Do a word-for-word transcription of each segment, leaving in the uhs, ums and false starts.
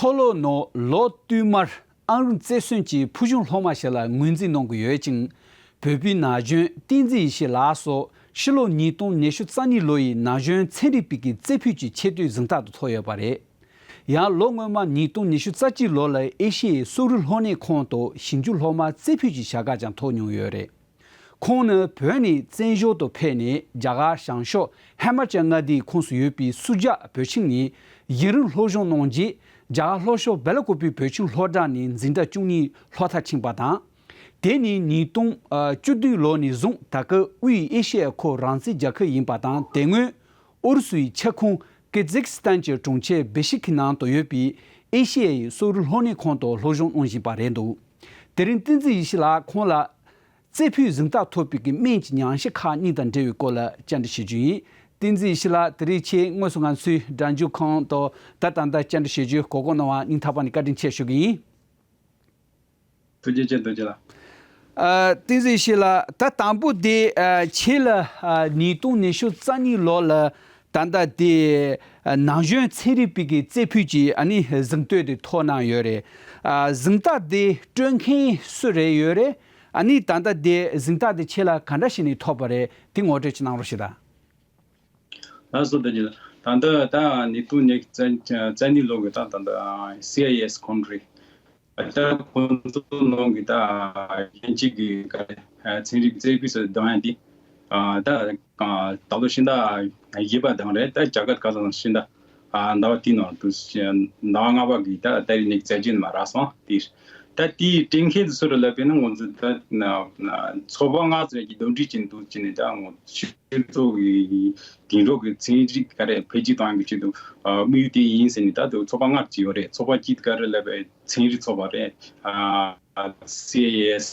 མཐོ་སློབ་ནང་ལོ་བསྟུད་མར་ཨང་རྩེར་སོན་གྱི་ཕུལ་བྱུང་སློབ་མ་ཞིག་ལ་ངོས་འཛིན་གནང་གི་ཡོད་ཅིང་། བོད་པའི་ན་གཞོན་བསྟན་འཛིན་ཡེ་ཤེས་ལགས་སོགས་ཕྱི་ལོ་ཉིས་སྟོང་ཉི་ཤུ་རྩ་གཉིས་ལོ་ཡི་ན་གཞོན་ཚན་རིག་པའི་གི་རྩེ་ཕུད་ཀྱི་ཆེ་བསྟོད་གཟེངས་རྟགས་དུ་ཐོབ་ཡོད་པ་རེད། ཡང་ལོ་སྔོན་མ་ཉིས་སྟོང་ཉི་ཤུ་རྩ་གཅིག་ལོ་ལ་ཨེ་ཤི་ཡའི་སོག་རིགས་སློབ་གཉེར་ཁང་དུ་ཞིབ་འཇུག་སློབ་མ་རྩེ་ཕུད་ཀྱི་བྱ་དགའ་ཀྱང་ཐོབ་མྱོང་ཡོད་རེད། ཁོང་ནི་བོད་ནས་བཙན་བྱོལ་དུ་ཕེབས་ནས་རྒྱ་གར་བྱང་ཕྱོགས་ཧི་མ་ཅལ་མངའ་སྡེའི་ཁོངས་སུ་ཡོད་པའི་སུ་ཇཱ་བོད་ཁྱིམ་ནས་ཡུན་རིང་སློབ་སྦྱོང་གནང་རྗེས། རྒྱ་གར་ལྷོ་ཕྱོགས་སྦེལ་ཀོབ་བོད་ཁྱིམ་སློབ་གྲྭ་ནས་འཛིན་གྲྭ་བཅུ་གཉིས་སློབ་མཐར་ཕྱིན་པ་དང་། དེ་ནས་ཉིས་སྟོང་བཅུ་བདུན་ལོ་ནས་བཟུང་ད་སྐབས་དབུས་ཨེ་ཤི་ཡའི་ཁུལ་རང་བཙན་རྒྱལ་ཁབ་ཡིན་པ་དང་། དེ་སྔོན་ཨུ་རུ་སུའི་ཆེད་ཁང་ཀི་ཛིག་སི་ཐན་གྱི་གྲོང་ཁྱེར་བི་ཤི་ཁི་ནང་དུ་ཡོད་པའི་ཨེ་ཤི་ཡའི་སོག་རིགས་སློབ་གཉེར་ཁང་དུ་སློབ་སྦྱོང་གནང་བཞིན་པ་རེད་འདུག་དེ་རིང་བསྟན་འཛིན་ཡེ་ཤེས་ལགས་ཁོང་ལ་རྩེ་ཕུད་གཟེངས་རྟགས་ཐོབ་པའི་གི་སྨན་གྱི་ཉམས་ཞིབ་ཁག་གཉིས་དང་འབྲེལ་བའི་སྐོར་ལ་བཅར་འདྲི་ཞུ་རྒྱུ་ཡིན། བསྟན་འཛིན་ཡེ་ཤེས་ལགས། དེ་རིང་ཁྱེད་དངོས་སུ་ང་ཚོའི་སྒྲ་འཇུག་ཁང་དུ་ད་ད་ལྟ་བཅར་འདྲི་ཞུ་རྒྱུའི་གོ་སྐབས་གནང་བར་སྙིང་ཐག་པ་ནས་བཀའ་དྲིན་ཆེ་ཞུ་གི་ཡིན། ཐུགས་རྗེ་ཆེ། ཐུགས་རྗེ་ཆེ་ལགས། ཨ། བསྟན་འཛིན་ཡེ་ཤེས་ལགས། ད་དང་པོ་དེ། ཨ། ཁྱེད་ལ། ཨ། ཉིས་སྟོང་ཉི་ཤུ་རྩ་གཉིས་ལོ་ལ་ད་ལྟ་དེ། ཨ། ན་གཞོན་ཚན་རིག་པའི་གི་རྩེ་ཕུད་ཀྱི་ཨ་ནི་གཟེངས་བསྟོད་དེ་ཐོབ་གནང་ཡོད་རེད། ཨ། གཟེངས་རྟགས་དེ་སྤྲོད་མཁན་སུ་རེད་ཡོད་རེད། ཨ་ནི་ད་ལྟ་དེ་གཟེངས་རྟགས་དེ་ཁྱེད་ལ་ག་འདྲ་བྱས་ནས་ཐོབ་པ་རེད། དེ་ངོ་སྤྲོད་ཅིག་གནང་རོགས་ཞུ་དང་། ལགས་སོ། ད་ཅི། ད་ལྟ་ད་ཉིས་སྟོང་ཉི་ཤུ་རྩ་གཉིས་ལོ་གི་ད་ད་ལྟ་སི་ཨའི་ཨེས་ཁོང་རེད། ད་ཁོང་ཚོ་ནང་གི་ད་ཡན་ཆད་ཀྱི་ག་རེ་ཚན་རིག་རྩེ་ཕུད་སུ་གཏོང་ཡ་དེ། ཨ། ད་ཨ་ད་ལོ་ཕྱི་ཟླ་བཞི་པ་དང་རེད། ད་རྒྱ་གར་ཁ་སང་ཕྱི་ཟླ་ཨ་ཟླ་བ་དེའི་ནང་དུ་ཟླ་བ་ལྔ་པ་གི་ད་ད་རེས་ནས་བཙལ་གྱིན་མ་རག་སོང་དེ། ད་དེའི་སྤྲད་མཁན་དེ་ཚོ་ལ་ལབ་པས་ན་ང་ཚོ་ད་ཚོགས་པ་ལྔ་ཙམ་གྱིས་གདོན་འདྲེ་བྱས་འདུག་ཅེས་ནས། ད་ང་ཚོ་སྤྱི་ཚོགས་ཀྱི་དེང་རབས་ཀྱི་ཚན་རིག་ག་རེ་འཕེལ་རྒྱས་གཏོང་ཡག་གི་ཆེད་དུ་དམིགས་ཡུལ་དེ་ཡིན་ཟེར་ནས། ད་དུང་ཚོགས་པ་ལྔ་ཅིག་ཡོད་རེད། ཚོགས་པ་གཅིག་ག་རེ་ལབ་པའི་ཚན་རིག་ཚོགས་པ་རེད། ཨ། སི་ཨའི་ཨེས།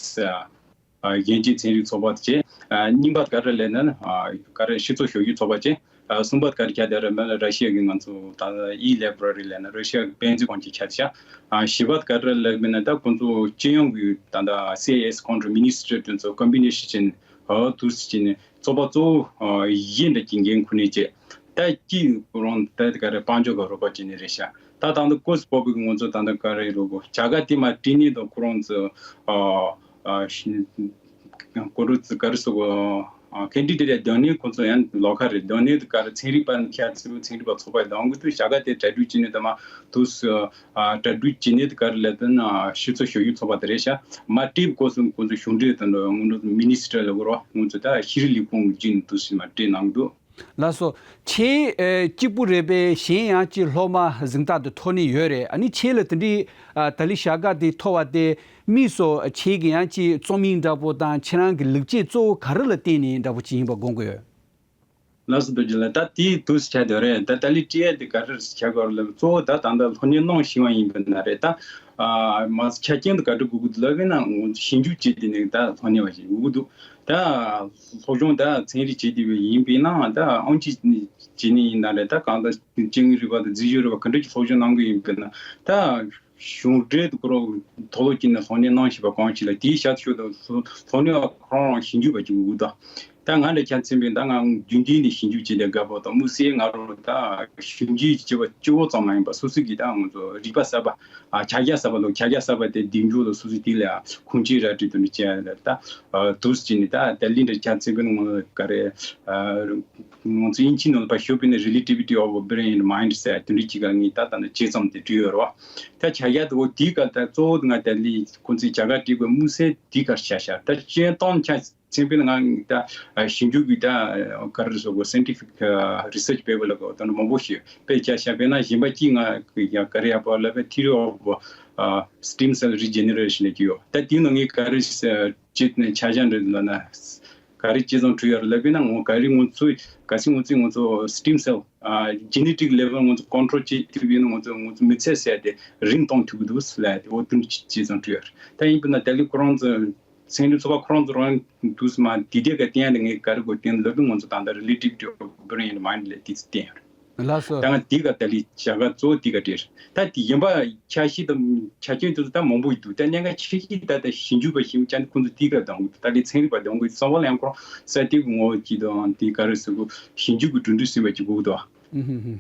ཨ། གཞོན་སྐྱེས་ཚན་རིག་ཚོགས་པ་བཅས། ཨ། གཉིས་པ་ག་རེ་ལབ་ན། ཨ། ག་རེ་སྤྱི་ཚོགས་ཞབས་ཞུའི་ཚོགས་པ་བཅས། ཨ། གསུམ་པ་ག་རེ་ཆགས་བསྡད་རེད་ལབ་ན། ར་ཤི་ཡ་གི་ང་ཚོ་ད་ལྟ་ཨི་ལེ་བྷ་ར་རི་ལབ་ན་ར་ཤི་ཡ་གི་དཔེ་མཛོད་ཁང་ཅིག་ཆགས་བཞག་ཨ། བཞི་པ་ག་རེ་ལབ་ན། ད་ཁོང་ཚོ་སྤྱི་ཡོངས་ཀྱི་ད་ལྟ་སི་ཨའི་ཨེས་ཁོང་ཚོ་མི་ནི་སི་ཊར་དེ་ཚོ་ཀོམ་བི་ནེ་ཤན་བྱས་ནས། ཨ། དུས་སུ་བྱས་ནས་ཚོགས་པ་གཙོ་བོ་བཞི་འདྲ་གི་འགན་ཁུར་ནས་བྱས། ད་གཅིག་ཁོ་རང་ད་ག་རེ་དཔལ་འབྱོར་གྱི་རོགས་པ་བྱས་ནས་རེད་ཤག་ད་ད་ལྟ་ཀོ་སི་པོ་པི་གི་ང་ཚོ་ད་ལྟ་ག་རེ་རོགས་པ་བྱ་དགའ་དེ་མར་སྤྲད་ནས་དང་། ཁོ་རང་ཚོ། ཨ། ཨ། ཤི་ཁོ་རང་ཚོ་ག་རེ་ཟེར་དགོས། ཨ། ཁེན་ཌི་ཌེ་ཊི་སྡོད་གནས་ཁོ་ཚོ་ཡང་ལོགས་ཀ་རེད། སྡོད་གནས་དེ་ག་རེ་ཚན་རིག་པ་ནས་ཁྱེད་ཚོ་ཚན་རིག་པ་ཚོགས་པ་གདོང་གི་དུས་བྱ་དགའ་དེ་གྲ་སྒྲིག་བྱས་ནས། ད་མར་དུས་སུ། ཨ། གྲ་སྒྲིག་བྱས་ནས་དེ་ག་རེ་ལབ་དུས་ན། ཨ། སྤྱི་ཚོགས་ཞབས་ཞུའི་ཚོགས་པ་དེ་རེད་ཤག་མར་སྤྲད་སྐབས་སུ་ཁོ་ཚོ་གཞུང་འབྲེལ་དང་། ང་ཚོ་མི་ནི་སི་ཊར་ལ་དགོས་ར། ང་ཚོ་ད་ཤེས་རིག་ལས་ཁུངས་བརྒྱུད་ནས་དུས་སུ་མར་སྤྲད་གནང་གི་འདུག་ལགས་སོ། ཁྱེད། ཨེ། གཅིག་པུ་རེད་པས། གཞན་ཡང་ཅིག་སློབ་མ་གཟེངས་རྟགས་དེ་ཐོབ་ནི་ཡོད་རེད། ཨ་ནི་ཁྱེད་ལ་དེ་འདྲའི། ཨ། ད་ལི་བྱ་དགའ་དེ་ཐོབ་པ་དེ་དམིགས་སུ་ཁྱེད་ཀྱི་ཡང་ཅིག་རྩོམ་ཡིག་འདྲ་པོ་དང་། ཁྱེད་རང་གི་ལེགས་སྐྱེས་གཙོ་བོ་ག་རེ་ལ་བརྟེན་ནས་འདྲ་པོ་ཅིག་ཡིན་པ་དགོངས་ཀྱི་ཡོད། ལགས་སོ། རྡོ་རྗེ་ལགས། ད་དེའི་དུས་སུ་ཆགས་བསྡད་རེད། ད་ད་ལི་སྤྲད་ཡ་དེ་ག་རེ་ཆགས་ཀྱི་ཡོད་རེད་ལབ། གཙོ་བོ་ད་ད་ལྟ་སློབ་གཉེར་གནང་བཞིན་པ་ཡིན་པ་ན་རེད། ད། ཨ། མ་ཆ་རྐྱེན་དེ་ག་འདྲ་དགོས་ཀྱི་འདུག་ལབ་པས་ན། ང་ཚོ་ཞིབ་འཇུག་བྱས་ཏེ་ནས་ད་སློབ་གཉེར་བ་ཞིག་དགོས་ཀྱི་འདུག་ད་སློབ་སྦྱོང་ད་ཚན་རིག་བྱས་ཏེ་ཡིན་པས་ན། ད་ཨང་ཅིག་བྱས་ནས་ཡིན་ན་རེད། ད་གང་ལྟར་སྐྱེ་དངོས་རིག་པ་དང་རྫས་སྦྱོར་རིག་པ་ག་འདྲ་ཅིག་སློབ་སྦྱོང་གནང་གི་ཡིན་པས་ན། ད་གཞུང་འབྲེལ་དུ་ཁོ་རང་མཐོ་སློབ་ཀྱི་ནང་སློབ་གཉེར་གནང་བཞིན་པ་གང་ཞིག་ལ། དེའི་ཤར་ཕྱོགས་དང་སློབ་གཉེར་བ་ཁོ་རང་རང་ཞིབ་འཇུག་པ་ཅིག་དགོས་ཀྱི་འདུག་ད་ང་འདྲ་ཆ་མཚོན་པས་ན། ད་ང་རྒྱུན་ལྡན་ནས་ཞིབ་འཇུག་བྱེད་པའི་དགའ་པོ་དང་། དམིགས་བསལ་ང་རང་ད་ཞིབ་འཇུག་བྱེད་པ་གཅིག་པོ་ཙམ་མ་ཡིན་པར། སོ་སོ་གི་ད་ང་ཚོ་རིག་པ་གསར་པ། ཨ། ཕྱག་རྒྱ་གསར་པ་དང་། ཕྱག་རྒྱ་གསར་པ་དེ་སྡེབ་སྦྱོར་དང་། སོ་སོ་དེ་ལ་ཁུངས་སྐྱེལ་ར་སྤྲད་དུ་འདྲ་བྱས་ད། ཨ། དུས་སུ་བྱས་ནས་ད་ད་ལི་འདྲ་ཆ་མཚོན་པས་ན། ང་ག་རེ། ཨ། ང་ཚོ་དབྱིན་ཇིའི་ནང་ལ་ཕར་ཞོག་པས་ན་Relativity of Brain and Mind ཟེར་དེ་འདྲ་ཅིག་ག་ངས་ད་ད་ནི་ཇི་ཙམ་དེ་བྲིས་ཡོད་རེད་བ། ད་ཕྱག་རྒྱ་དེ། འོ། དེའི་སྐབས་ད་གཙོ་བོ་ང་ད་ལི་ཁོང་ཚོས་བྱ་དགའ་སྤྲད་དགོས་དམིགས་བསལ་དེའི་སྐབས་ཆགས་ཤག་ད་སྤྱིར་བཏང་ཆ་མཚོན་པས་ན། ང་ད་ཞིབ་འཇུག་གི་ད་ག་རེ་ཟེར་དགོས། Scientific research paper ལ་གོ་ད་མང་པོ་ཞིག་དཔེ་ཆ་བཞག་པས་ན། གཞན་པ་གཅིག་ང་ཡང་ག་རེ་ཡག་པོ་ལབ་པས། Theory of Stem Cell Regeneration ལབ་ཀྱི་ཡོད། ད་དེའི་ནང་ངས་ག་རེ་བྱས་ནས་ཆ་བཞག་འདྲ་ལབ་ན། ག་རེ་ཅི་ཙམ་བྲིས་ཡོད་རེད་ལབ་པས་ན། ང་ག་རེ་ང་ཚོས་གལ་སྲིད་ང་ཚོས་ང་ཚོ་stem cell ཨ། genetic level ང་ཚོ་control བྱེད་ཐུབ་ཡིན་ན། ང་ཚོ་ང་ཚོ་མི་ཚེ་ཟེར་དེ་རིང་གཏོང་ཐུབ་ཀྱི་འདུག་ལབ་དེ། འོ། དེ་འདྲ་ཅི་ཙམ་བྲིས་ཡོད་རེད། ད་ཡིན་པས་ན་ད་ལི་ཁོ་རང་ཚོ་ཚན་རིག་ཚོགས་པ་ཁོ་རང་ཚོ་རང་འདུག་སེ་མར་དེ་དེ་ག་བསྟན་ཡ་དེ། ངས་ག་རེ་གོ་བསྟན་ལབ་དུས། ང་ཚོ་ད་ལྟ་Relativity of Brain and Mind ལབ་དེ་བསྟན་ཡོད་རེད། ལགས་སོ། ད་ང་དེ་ག་ད་ལི་བྱ་དགའ་གཙོ་བོ་དེ་ག་སྤྲད་རེད། ད་དེ་གཞན་པ་ཆ་ཤས་དང་ཆ་རྐྱེན་དེ་ཚོ་ད་མང་པོ་ཡི་འདུག་ད་གནད་འགག་ཆེ་ཤོས་ད་ལྟ་ཞིབ་འཇུག་པ་ཞིབ་འཇུག་ཁོང་ཚོ་དེ་ག་གདམ་གི་འདུག་ད་ལི་ཚན་རིག་པ་གདམ་གི་འདུག་བསམ་པ་ལ་ཡང་ཁོ་རང་ས་དེ་གི་ངོ་བོ་ཅིག་དང་། དེ་ག་རེ་ཟེར་དགོས། ཞིབ་འཇུག་གི་གྲུབ་འབྲས་ཟིན་པ་ཅིག་དགོས་ཀྱི་འདུག་ཨ། ཧུམ་ཧུམ་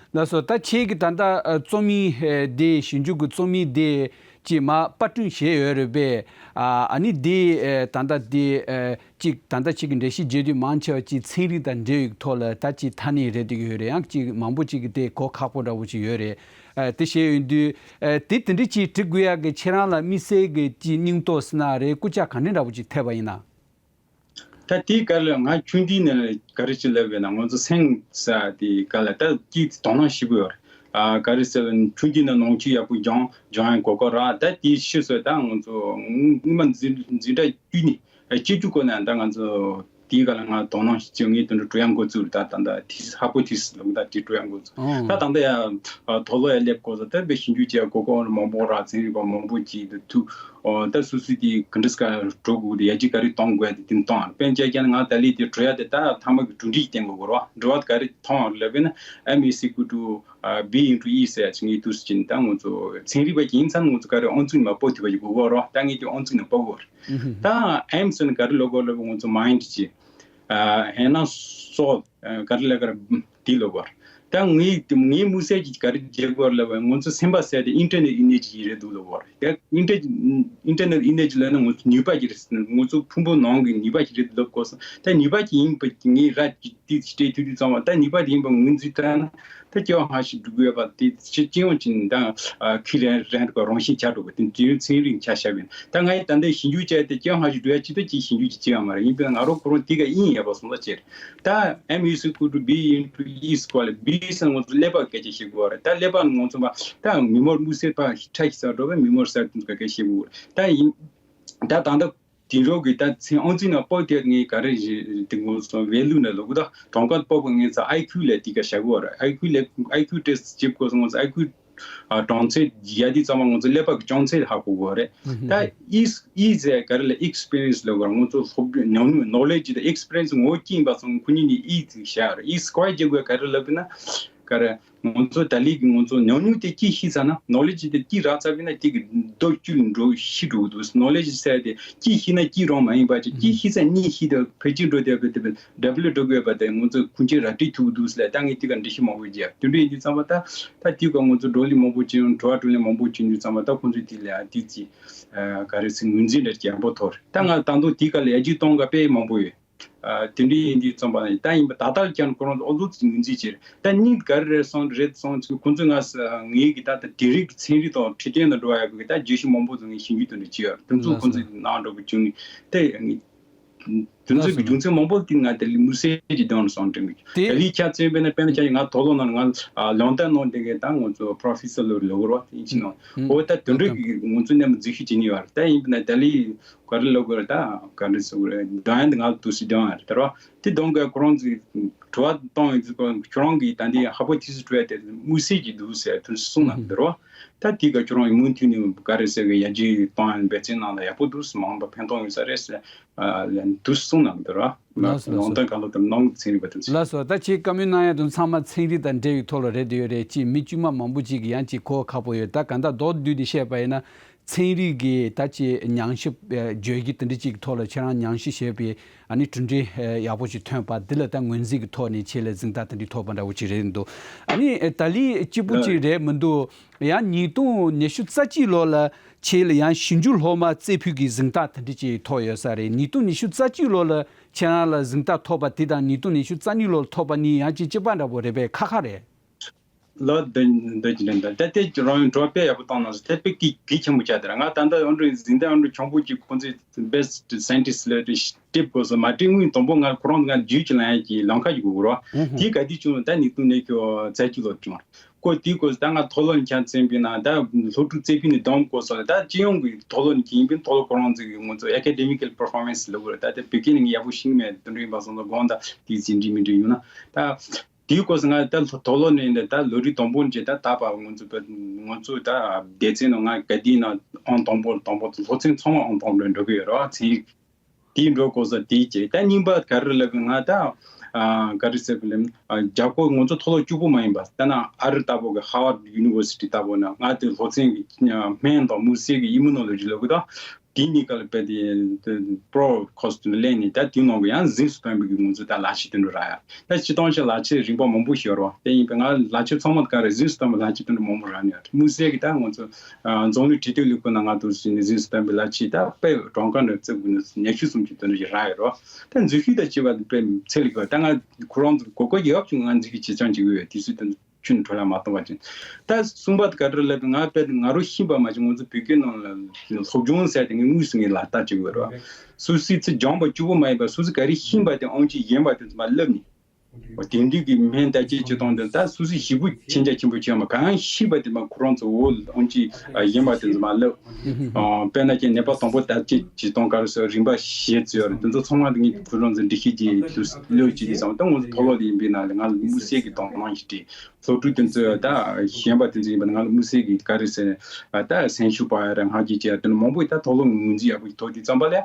ཧུམ། ལགས་སོ། ད་ཁྱེད་ཀྱི་ད་ལྟ་ཨ་རྩོམ་ཡིག་ཨེ་དེ་ཞིབ་འཇུག་གི་རྩོམ་ཡིག་དེ་ཅིག་མར་པར་སྐྲུན་བྱས་ཡོད་རེད་པས། ཨ་ཨ་ནི་དེ་ཨེ་ད་ལྟ་དེ་ཨེ་ཅིག་ད་ལྟ་ཁྱེད་ཀྱི་འགྲེལ་བཤད་བརྗོད་དུས་མང་ཆེ་བ་ཅིག་ཚན་རིག་དང་འབྲེལ་བའི་ཐོག་ལ་ད་ཅིག་ཐ་སྙད་རེད་འདུག་ཡོད་རེད། ཡང་ཅིག་མང་པོ་ཅིག་གིས་དེ་གོ་ཁག་པོ་འདྲ་བོ་ཅིག་ཡོད་རེད། ཨེ་དེ་བྱས་ཡོང་དུས་ཨེ་དེ་དེ་འདྲ་ཅིག་འབྲི་དགོས་ཡག་གི་ཁྱེད་རང་ལ་དམིགས་བསལ་གྱི་ཅིག་སྙིང་སྟོབས་ཟེར་ན་རེད། སྐུལ་ལྕག་ག་འདྲ་འདྲ་བོ་ཅིག་ཐེབས་པ་ཡིན་ན། ད་དེའི་སྐབས་ལ་ང་ཆུང་དུས་ནས་ག་རེ་ཅིག་ལབ་པས་ན། ང་ཚོ་སེམས་ས་དེའི་སྐབས་ལ་ད་སྐྱིད་དོ་སྣང་ཞེ་པོ་ཡོད་རེད། ཨ་ག་རེ་ཟེར་བ་ཆུང་དུས་ནས་ནང་ཆོས་ཡག་པོ་སྦྱང་སྦྱང་ཡང་གོ་སྐབས་རག་ད་དེའི་ཕྱིས་སུ་ད་ང་ཚོ་སྔོན་མ་འཛིན་འཛིན་གྲྭ་བཅུ་ནས་ཨ་བཅུ་གཅིག་སྐོར་ནས་ད་ང་ཚོ་དེའི་སྐབས་ལ་ང་དོ་སྣང་ཞིག་བྱས། ངས་དེ་འདྲ་འགྲོ་ཡག་འགོ་བཙུགས་རེད། ད་ད་ད་དེ་ཧ་པོ་ཐེ་སི་ལབ་ད་དེ་འགྲོ་ཡག་འགོ་བཙུགས། ད་ད་ལྟ་ཡང་ཨ་མཐོ་སློབ་ཡར་སླེབས་སྐབས་སུ་ད་དཔེ་ཞིབ་འཇུག་བྱེད་ཡག་གོ་སྐབས་མང་པོ་རག་ཚན་རིག་པ་མང་པོ་ཅིག་ཏུ་ཐུག་ཨོ་ད་སོ་སོའི་དེ་ག་འདྲས་ཀ་འགྲོ་དགོས་དེ་ཡར་རྒྱས་ག་རེ་གཏོང་དགོས་དེ་དེ་གཏོང་། དཔེར་ན་བྱས་ན་ང་ད་ལི་དེ་འགྲོ་ཡག་དེ་ད་ཐ་མ་གི་གྲུབ་འབྲས་བསྟན་དགོས་རེད་བ། འགྲོ་བ་ག་རེ་མཐོང་བ་ལབ་པས་ན་M is equal to B into E ཟེར་ཡག་ཅིག་ངས་དུས་སུ་ཅིག་ད་ང་ཚོ་ཚན་རིག་པ་ཅིག་ཡིན་ཙང་ང་ཚོ་ག་རེ་ཨང་རྩིས་ནང་སྤོ་ཐུབ་པ་ཅིག་དགོས་རེད་བ། ད་ངས་དེ་ཨང་རྩིས་ནང་སྤོ་དགོས་རེད། ད་M ཟེར་ན་ག་རེ་ལབ་དགོས་ལབ་པ་ང་ཚོ་mind ཅིག་ཨ་ཨེ་ན་སོ་ཨ་ག་རེ་ལབ་ག་རེ་དེ་ལབ་པ་རེད། ད་ངའི་ངའི་དམིགས་བསལ་གྱི་ག་རེ་བྱེད་དགོས་ལབ་པ་ང་ཚོ་སེམས་པ་ཟེར་དེ་internal energy རེད་འདུག་ལབ་པ་རེད། ད་internal internal energy ལབ་ན་ང་ཚོ་ནུས་པ་ཅིག་རེད། ང་ཚོ་ཕུང་པོ་ནང་གི་ནུས་པ་ཅིག་རེད་ལབ་དགོས་སོང་། ད་ནུས་པ་ཅིག་ཡིན་པ་ངའི་ར་ཅིག་དེ་སྤྲད་ཐུབ་དུས་ཙམ་པ་ད་ནུས་པ་དེ་ཡིན་པ་ངོས་འཛིན་བྱས་ན་ད་སྐྱེ་བ་སྔ་ཕྱི་འགྲོ་དགོས་པ་དེ་ཅི་ཅི་ཡོང་ཅིག་ད་ཁས་ལེན་རན་པ་རང་བཞིན་ཆགས་འགྲོ་གི། དེ་དུས་ཚན་རིག་ཆ་བཞག་པ་ཡིན་ད་ངས་ད་ལྟ་ཞིབ་འཇུག་བྱས་ཏེ་སྐྱེ་བ་སྔ་ཕྱི་འགྲོ་ཡག་ཅི་ད་ཅིག་ཞིབ་འཇུག་ཅིག་བྱེད་ཡག་མ་རེད། ཡིན་པས་ང་རང་ཁོ་རང་དེ་ག་ཡིན་ཡག་པ་སོང་ཙང་ཅེར། ད་M is equal to B into E square ལ་B ཟེར་ང་ཚོ་ཀླད་པ་སྐད་ཆ་བཤད་དགོས་རེད། ད་ཀླད་པ་ང་ཚོ་མ་ད་མི་མོར་དམིགས་བསལ་ཕ་ཁྲ་ཞིག་ཟ་འགྲོ་བས་མི་མོར་ཟ་དུས་སྐད་ཆ་བཤད་དགོས་རེད། ད་ཡིན་ད་ད་ལྟ་དེ་འགྲོ་གི་ད་ཚན་ཨང་རྩིས་ནང་སྤོ་དེ་ངས་ག་རེ་ཞིག་དེ་ངོ་སོ་value ནས་ལོག་ད་གྲངས་ཀ་སྤོ་བ་ངས་ཚ་I Q ལས་དེ་ག་བྱ་དགོས་རེད། I Q ལས་I Q test བྱེད་དགོས་སོང་ཙང་I Q ཨ་གྲངས་ཚད་ཡ་དེ་ཚང་མ་ང་ཚོ་ཀླད་པ་གི་བྱང་ཚད་ཧ་གོ་དགོས་རེད། ད་ཨིས་ཨིས་ཟེར་ག་རེ་ལ་experience ལབ་དགོས་རེད། ང་ཚོ་སློབ་སྦྱོང་ཉམས་མྱོང་knowledge དང་experience ངོ་སྐྱིན་པ་སོང་ཁོ་གཉིས་ནི་ཨིས་ཟེར་བྱ་རེད། ཨིས་ཀོ་ཡ་བྱེད་དགོས་ག་རེ་ལབ་ན་ག་རེ་ང་ཚོ་ད་ལི་གི་ང་ཚོ་ཉམས་མྱོང་དེ་ཅི་ཤེས་ཚར་ན་knowledge དེ་ཅི་རག་ཚར་བས་ན་དེ་གི་རྡོ་བཅུད་འགྲོ་ཤི་འགྲོ་གི་འདུག knowledge ཟེར་དེ་ཅི་ཤེས་ན་ཅི་རང་མ་ཡིན་པ་ཅིག་ཅི་ཤེས་ཚར་གཉིས་ཤེས་དེ་ཕལ་ཆེར་འགྲོ་དེ་བས་དེ་བས་འདྲ་པོ་ལ་འགྲོ་དགོས་པ་དེ་ང་ཚོ་ཀུན་སྤྱོད་ར་སྤྲོད་ཐུབ་འདུག་ཟེར་ལ་ད་ངས་དེ་ག་འགྲེལ་བཤད་མང་པོ་བརྒྱབ། དེ་འདྲ་ཡིན་དུས་ཙམ་པ་ད་ད་དེ་ག་ང་ཚོ་བགྲོ་གླེང་མང་པོ་བྱས་ཡོང་། དྲི་བ་བགྲོ་གླེང་མང་པོ་བྱས་དུས་ཙམ་པ་ད་ཁོང་ཚོས་དེ་ལ་དེ་ཅི་ག་རེ་ཟེར་ངོས་འཛིན་འདྲ་ཅིག་ཡག་པོ་ཐོབ་རེད། ད་ང་ད་དུང་དེ་ག་ལ་ཡར་རྒྱས་གཏོང་ག་དཔེ་མང་པོ་ཡོད། དེ་འདྲ་ཡིན་དུས་ཙམ་པ་ད་ཡིན་པ་ད་ལྟ་ཀྱང་ཁོ་རང་ཚོ་ཨོ་ལུག་ཅིག་ངོས་འཛིན་བྱས་རེད། ད་གཉིས་ག་རེ་རེད་སོང་རེད་སོང་ཅིག་ཁོང་ཚོས་ང་ངའི་གི་ད་ད་དེང་རབས་ཀྱི་ཚན་རིག་དང་འཕྲོད་བསྟེན་དང་འགྲོ་བ་ཡག་པོ་གི་ད་བརྗོད་གཞི་མང་པོ་ཚོ་ངས་ཞིབ་འཇུག་དང་འདྲ་བྱས་ཡོད་རེད། དེ་ཚོ་ཁོང་ཚོས་ནང་འགྲོ་གི་བྱུང་ནས་དེ་དེ་ཚོའི་གི་རྒྱུ་མཚན་མང་པོ་དེ་ང་དེ་ལས་དམིགས་བསལ་གྱི་དོན་སོང་དྲན་གི་དེ་ལས་ཆ་མཚོན་པས་ན་དཔེར་ན་ཆ་ཡི་ང་དོག་ལོ་ནང་ང་ལོན་ཏན་ནང་དེ་གའི་ད་ང་ཚོ་professor ལོ་ལོ་གོ་རོ་ཡིན་ཕྱིན་ནང་ཨོ་ད་དོན་འགྲིག་གི་ང་ཚོ་ནས་མ་འཛུལ་ཞུགས་བྱེད་ནི་ཡོད་རེད། ད་ཡིན་པ་ན་དེ་ལས་ག་རེ་ལབ་དགོས་རེད། ད་ག་འདྲ་ཟེར་དགོས་རེད། འདོན་ཡ་འདི་ང་ལ་དུས་སུ་འདོན་ཡ་རེད་ད་རོ། དེ་གདོང་ག་ཁོ་རང་ཚོས་དྲི་བ་བཏང་ཡོད་ཚུལ་ཁོ་ཁྱོད་རང་གིས་ད་འདི་ཧ་པོ་ཐེ་སི་སི་སྤྲོད་ཡ་དེ་དམིགས་བསལ་གྱི་འདུག་ཟེར་དུས་སུ་གསུངས་ན་ད་རོ། ད་དེ་ག་ཁྱོད་རང་ཡིན་མུ་མཐུད་ནས་ག་རེ་ཟེར་གི་ཡར་རྒྱས་གཏོང་ཡ་འབད་བརྩོན་གནང་ན་ཡག་པོ་འདུག་མང་པོ་ཕན་ཐོགས་ཡོད་ས་རེད་ཟེར་ལན་དུས་སུ་གསུངས་ན་ད་རོ། ལགས་སོ་ལགས་ནང་སོ། དོན་ག་ལོ་དང་ནང་ཚན་རིག་པ་དེ་ཚོས། ལགས་སོ། ད་ཁྱེད་བཀའ་མོལ་གནང་ཡ་དང་ཚང་མ་ཚན་རིག་དང་འབྲེལ་བའི་ཐོག་ལ་རེད་དེ་ཡོད་རེད། ཅིག་མི་དཀྱུས་མ་མང་པོ་ཅིག་གིས་ཡང་ཅིག་གོ་ཁག་པོ་ཡོད། ད་ག་འདྲ་མདོར་བསྡུས་ཏེ་བཤད་པ་ཡིན་ན། ཚན་རིག་གི་ད་ཅིག་ཉམས་ཞིབ་ཨ་བརྗོད་གཞི་དེ་འདྲ་ཅིག་གི་ཐོག་ལ་ཁྱེད་རང་ཉམས་ཞིབ་བྱས་པའི་ཨ་ནི་གྲུབ་འབྲས་ཨ་ཡག་པོ་ཞིག་ཐོན་པ་འདི་ལ་ད་ངོས་འཛིན་གྱི་ཐོག་ནས་ཁྱེད་ལ་གཟེངས་རྟགས་དེ་འདྲ་ཐོབ་པ་འདྲ་བོ་ཅིག་རེད་འདུག་ཨ་ནི་ཨ་ད་ལི་གཅིག་པུ་ཅིག་རེད་མི་འདུག་ཡང་ཉིས་སྟོང་ཉི་ཤུ་རྩ་གཅིག་ལོ་ལ་ཁྱེད་ལ་ཡང་ཞིབ་འཇུག་སློབ་མ་རྩེ་ཕུད་ཀྱི་གཟེངས་རྟགས་དེ་འདྲ་ཅིག་ཐོབ་ཡོད་ས་རེད། ཉིས་སྟོང་ཉི་ཤུ་རྩ་གཅིག་ལོ་ལ་ཁྱེད་རང་ལ་གཟེངས་རྟགས་ཐོབ་པ་དེ་དང་ཉིས་སྟོང་ཉི་ཤུ་རྩ་གཉིས་ལོ་ལ་ཐོབ་པ་གཉིས་ཡང་ཅིག་གཅིག་པ་འདྲ་བོ་རེད་པས། ཁ་ཁ་རེད། ལོ་འདི་འདི་ཅི་འདྲ་འདི་ད་ལྟའི་རང་ཡང་བྲོ་དཔེ་ཡག་པོ་བཏང་ན་ཟེར་དེ་དཔེ་གི་གི་ཆེན་པོ་ཆགས་དེ་ར། ང་ད་ལྟ་ཨོ་འདྲ་གཟེངས་རྟགས་ཨོ་འདྲ་ཆུང་པོ་ཅིག་ཁོང་ཚོས་best scientist ལ་རེ་སྟེབ་དགོས་སོ་མ་དྲི་དངུལ་དང་པོ་ང་ཁོ་རང་ང་རྒྱུས་ཀྱི་ལ་ཡང་གི་ལམ་ཁ་ཅིག་དགོས་རོ། དེ་ག་དུས་བྱུང་ད་ཉིས་སྟོང་ཉི་ཤུ་རྩ་གཅིག་ལོ་བྱུང་ར། ཀོ་དེའི་སྐོར་ད་ང་མཐོ་སློབ་ནས་ཆ་མཚོན་པས་ན་ད་སློབ་ཕྲུག་རྩེ་ཕུད་ནས་བསྡོམས་སྐོར་སོགས་ལ་ད་སྤྱི་ཡོངས་ཀྱི་མཐོ་སློབ་ནས་ཡིན་པས་མཐོ་སློབ་ཁོ་རང་ཚོ་གི་ང་ཚོ་academical performance ལབ་དགོས་རེད། ད་ལྟ་བོད་སྐད་ནས་ངས་ཡག་པོ་ཤེས་ཀྱི་མེད་དེ་འདྲ་ཡིན་པ་སོང་ཙང་དགོངས་དག་དེའི་ཟིན་བྲིས་མི་འདྲ་ཡོད་ན་ད། དེའི་སྐོར་སུ་ང་ད་མཐོ་སློབ་ནས་འདི་ད་ལོ་རེའི་དང་པོ་ནས་ད་ད་བར་ང་ཚོ་བོད་ང་ཚོ་ད་སྡེ་ཚན་ནང་ང་ག་དུས་ན་ཨང་དང་པོ་དང་པོ་སློབ་ཚན་ཚང་མ་ཨང་དང་པོ་ལ་འགྲོ་གི་ཡོད་རེད་བ། ཚན་རིག་དེའི་འགྲོ་སྐོར་སུ་དེའི་རྗེས་ད་རྙིང་པ་ག་རེ་ལབ་གི་ང་ད་ཨ་ག་རེ་ཟེར་གི་ལབ་ཨ་རྒྱ་སྐོར་ང་ཚོ་མཐོ་སློབ་གཅིག་པུ་མ་ཡིན་པ་ད་ན་ཨ་རི་ལྟ་བུ་གི་Harvard University ལྟ་བུ་ན་ང་དེ་སློབ་ཚན་གི་སྨན་དང་མུ་སེལ་གི་immunology ལབ་གི་ད། དེ་གཉིས་ཀ་ལ་དཔེ་དེ་པྲོ་ཁོན་དེ་གླེང་ནས། ད་དེའི་ནང་གི་ཡང་གཟེངས་སུ་ཐོན་པའི་གི་ང་ཚོ་ད་ལག་ཁྱེར་དེ་འདྲ་རག་ཡ། ད་སྤྱིར་བཏང་ཞིག་ལག་ཁྱེར་རིམ་པ་མང་པོ་ཞིག་ཡོད་རེད་བ། དེ་ཡིན་པས་ང་ལག་ཁྱེར་ཚང་མ་ག་རེ་གཟེངས་སུ་ཐོན་པའི་ལག་ཁྱེར་དེ་འདྲ་མང་པོ་རག་ནས་ཡོད་རེད། དམིགས་བསལ་གྱི་ད་ང་ཚོ་ཨ་འཛམ་གླིང་འཕྲོད་བསྟེན་ལས་ཁུངས་ནང་ང་ཚོ་ཟིན་ནས་གཟེངས་སུ་ཐོན་པའི་ལག་ཁྱེར་ད་དཔེ་གྲངས་ཀ་འདྲ་བརྩི་དགོས་ན་ཉི་ཤུ་སུམ་ཅུ་དེ་འདྲ་ཞིག་རག་ཡོད་རེད་བ། ད་འཛུལ་ཞུགས་དང་བཅས་པ་དཔེ་ཚད་ལས་བརྒལ། ད་ང་ཁོ་རང་ཚོ་གོ་སྐབས་ཡག་ཅིག་ང་འཛུལ་ཞུགས་བྱེད་སྤྱང་བྱེད་ཀྱི་ཡོད། དུས་ཚོད་དེ་ཚོ་ཁྱོན་ནས་འཕྲོ་བརླག་མ་གཏོང་བ་བྱས། ད་གསུམ་པ་དེ་ག་འདྲ་ལབ་ན། ང་དཔེ་ང་རང་ཤེས་པ་མ་གཏོགས་ང་ཚོ་བོད་སྐད་ནང་ལ་སློབ་སྦྱོང་ཟེར་དེ་ངས་དངོས་སུ་ངས་ལག་བསྟར་བྱེད་ཀྱི་ཡོད་རེད་བ། སོ་སོའི་ཚུར་སྦྱངས་པ་གཅིག་པོ་མ་ཡིན་པར་སོ་སོས་ག་རེ་ཤེས་པ་དེ་ཨང་ཅིག་ཡིན་པ་དེ་ཚོ་མར་བསླབ་ནས། དེང་དུས་ཀྱི་སྨན་བསྟར་སྤྱོད་བྱེད་སྟངས་དེ་ད་སོ་སོས་ཞེ་པོ་ཅིག་ཅིག་ཅིག་ཅིག་བྱས་མ། གང་ཤེས་པ་དེ་མར་ཁོ་རང་ཚོ་འོ་ཨང་ཅིག་ཡིན་པ་དེ་ཚོ་མར་བསླབ། ཨ་དཔེར་ན་ཅིག་ནད་པ་དང་པོ་བསྟར་སྤྱོད་བྱེད་སྟངས་ག་རེ་ཟེར་རིམ་པ་བཞི་ཙམ་ཡོད་རེད། དེ་ཚོ་ཚང་མ་དེ་ངས་ཁོ་རང་ཚོ་འགྲེལ་བཤད་ཅིག་ལོས་ཅིག་དེ་ཚང་མ་ད་ང་ཚོ་མཐོ་སློབ་དེ་ཡིན་པའི་ནང་ལ་ང་ལ་དམིགས་བསལ་གྱི་དོ་སྣང་ཞིག་སྤྲད། སློབ་ཕྲུག་དེ་ཚོ་ད་གཞན་པ་དེ་ཚོ་ཡིན་པ་ན་ང་ལ་དམིགས་བསལ་གྱི་ག་རེ་ཟེར་ད་སེམས་ཤུགས་སྤར་ཡ་རེད། ང་གིས་བྱས་དེ་ནི་མང་པོ་ཡིས་ད་མཐོ་སློབ་ངོས་འཛིན་ཡག་པོ་ཞིག་ཐོབ་དུས་ཙམ་པ་ལ་ད།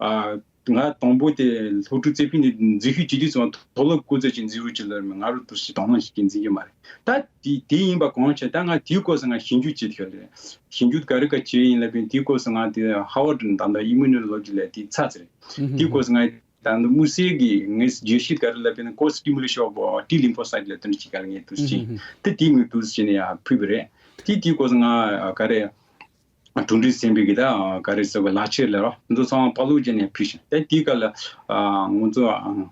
ཨ། ང་དང་པོ་དེ་སློབ་ཕྲུག་རྩེ་ཕུད་ནས་འཛུལ་ཞུགས་བྱེད་དུས་ཙམ་མཐོ་སློབ་སྐུ་ཚབ་ཅིག་འཛུལ་རོགས་བྱེད་ལབ་མི་ང་རང་དུ་ཞིག་དོ་སྣང་ཞིག་གིས་འཛིན་གྱི་མ་རེད། ད་དེ་དེ་ཡིན་པ་གང་བྱས། ད་ང་དེའི་སྐོར་སུ་ང་ཞིབ་འཇུག་བྱེད་ཐུབ་རེད། ཞིབ་འཇུག་ག་རེ་ག་བྱས་ཡིན་ལབ་པས་དེའི་སྐོར་སུ་ང་དེ་ཧ་ཝར་ཌི་ད་ལྟ་ཨི་མུ་ནོ་ལོ་ཇི་ལབ་དེ་ཚར་ཚར་རེད། དེའི་སྐོར་སུ་ང་ད་ལྟ་དམིགས་བསལ་གྱི་ངས་བརྗོད་གཞི་ག་རེ་ལབ་པས་ན་ཀོ་སི་ཊི་མུ་ལེ་ཤོན་ཨོཕ་ཊི་ལིམ་ཕོ་སའིཊ་ལབ་དེ་འདྲ་ཞིག་ག་ལ་ངས་དུ་ཞིག་དེ་དེའི་ངོས་དུ་ཞིག་ནས་ཡང་ཕུལ་བ་རེད། དེ་དེའི་སྐོར་སུ་ང་ག་རེ། གྲུབ་འབྲས་ཟིན་པའི་གི་ད་ག་རེ་ཟེར་བ་ལག་ཁྱེར་ལ་རོ་འདི་ཚོ་ཚང་མ་པ་ལུག་ཅན་ནས་ཕུལ་ཞིང་། ད་དེའི་སྐབས་ལ་ང་ཚོ་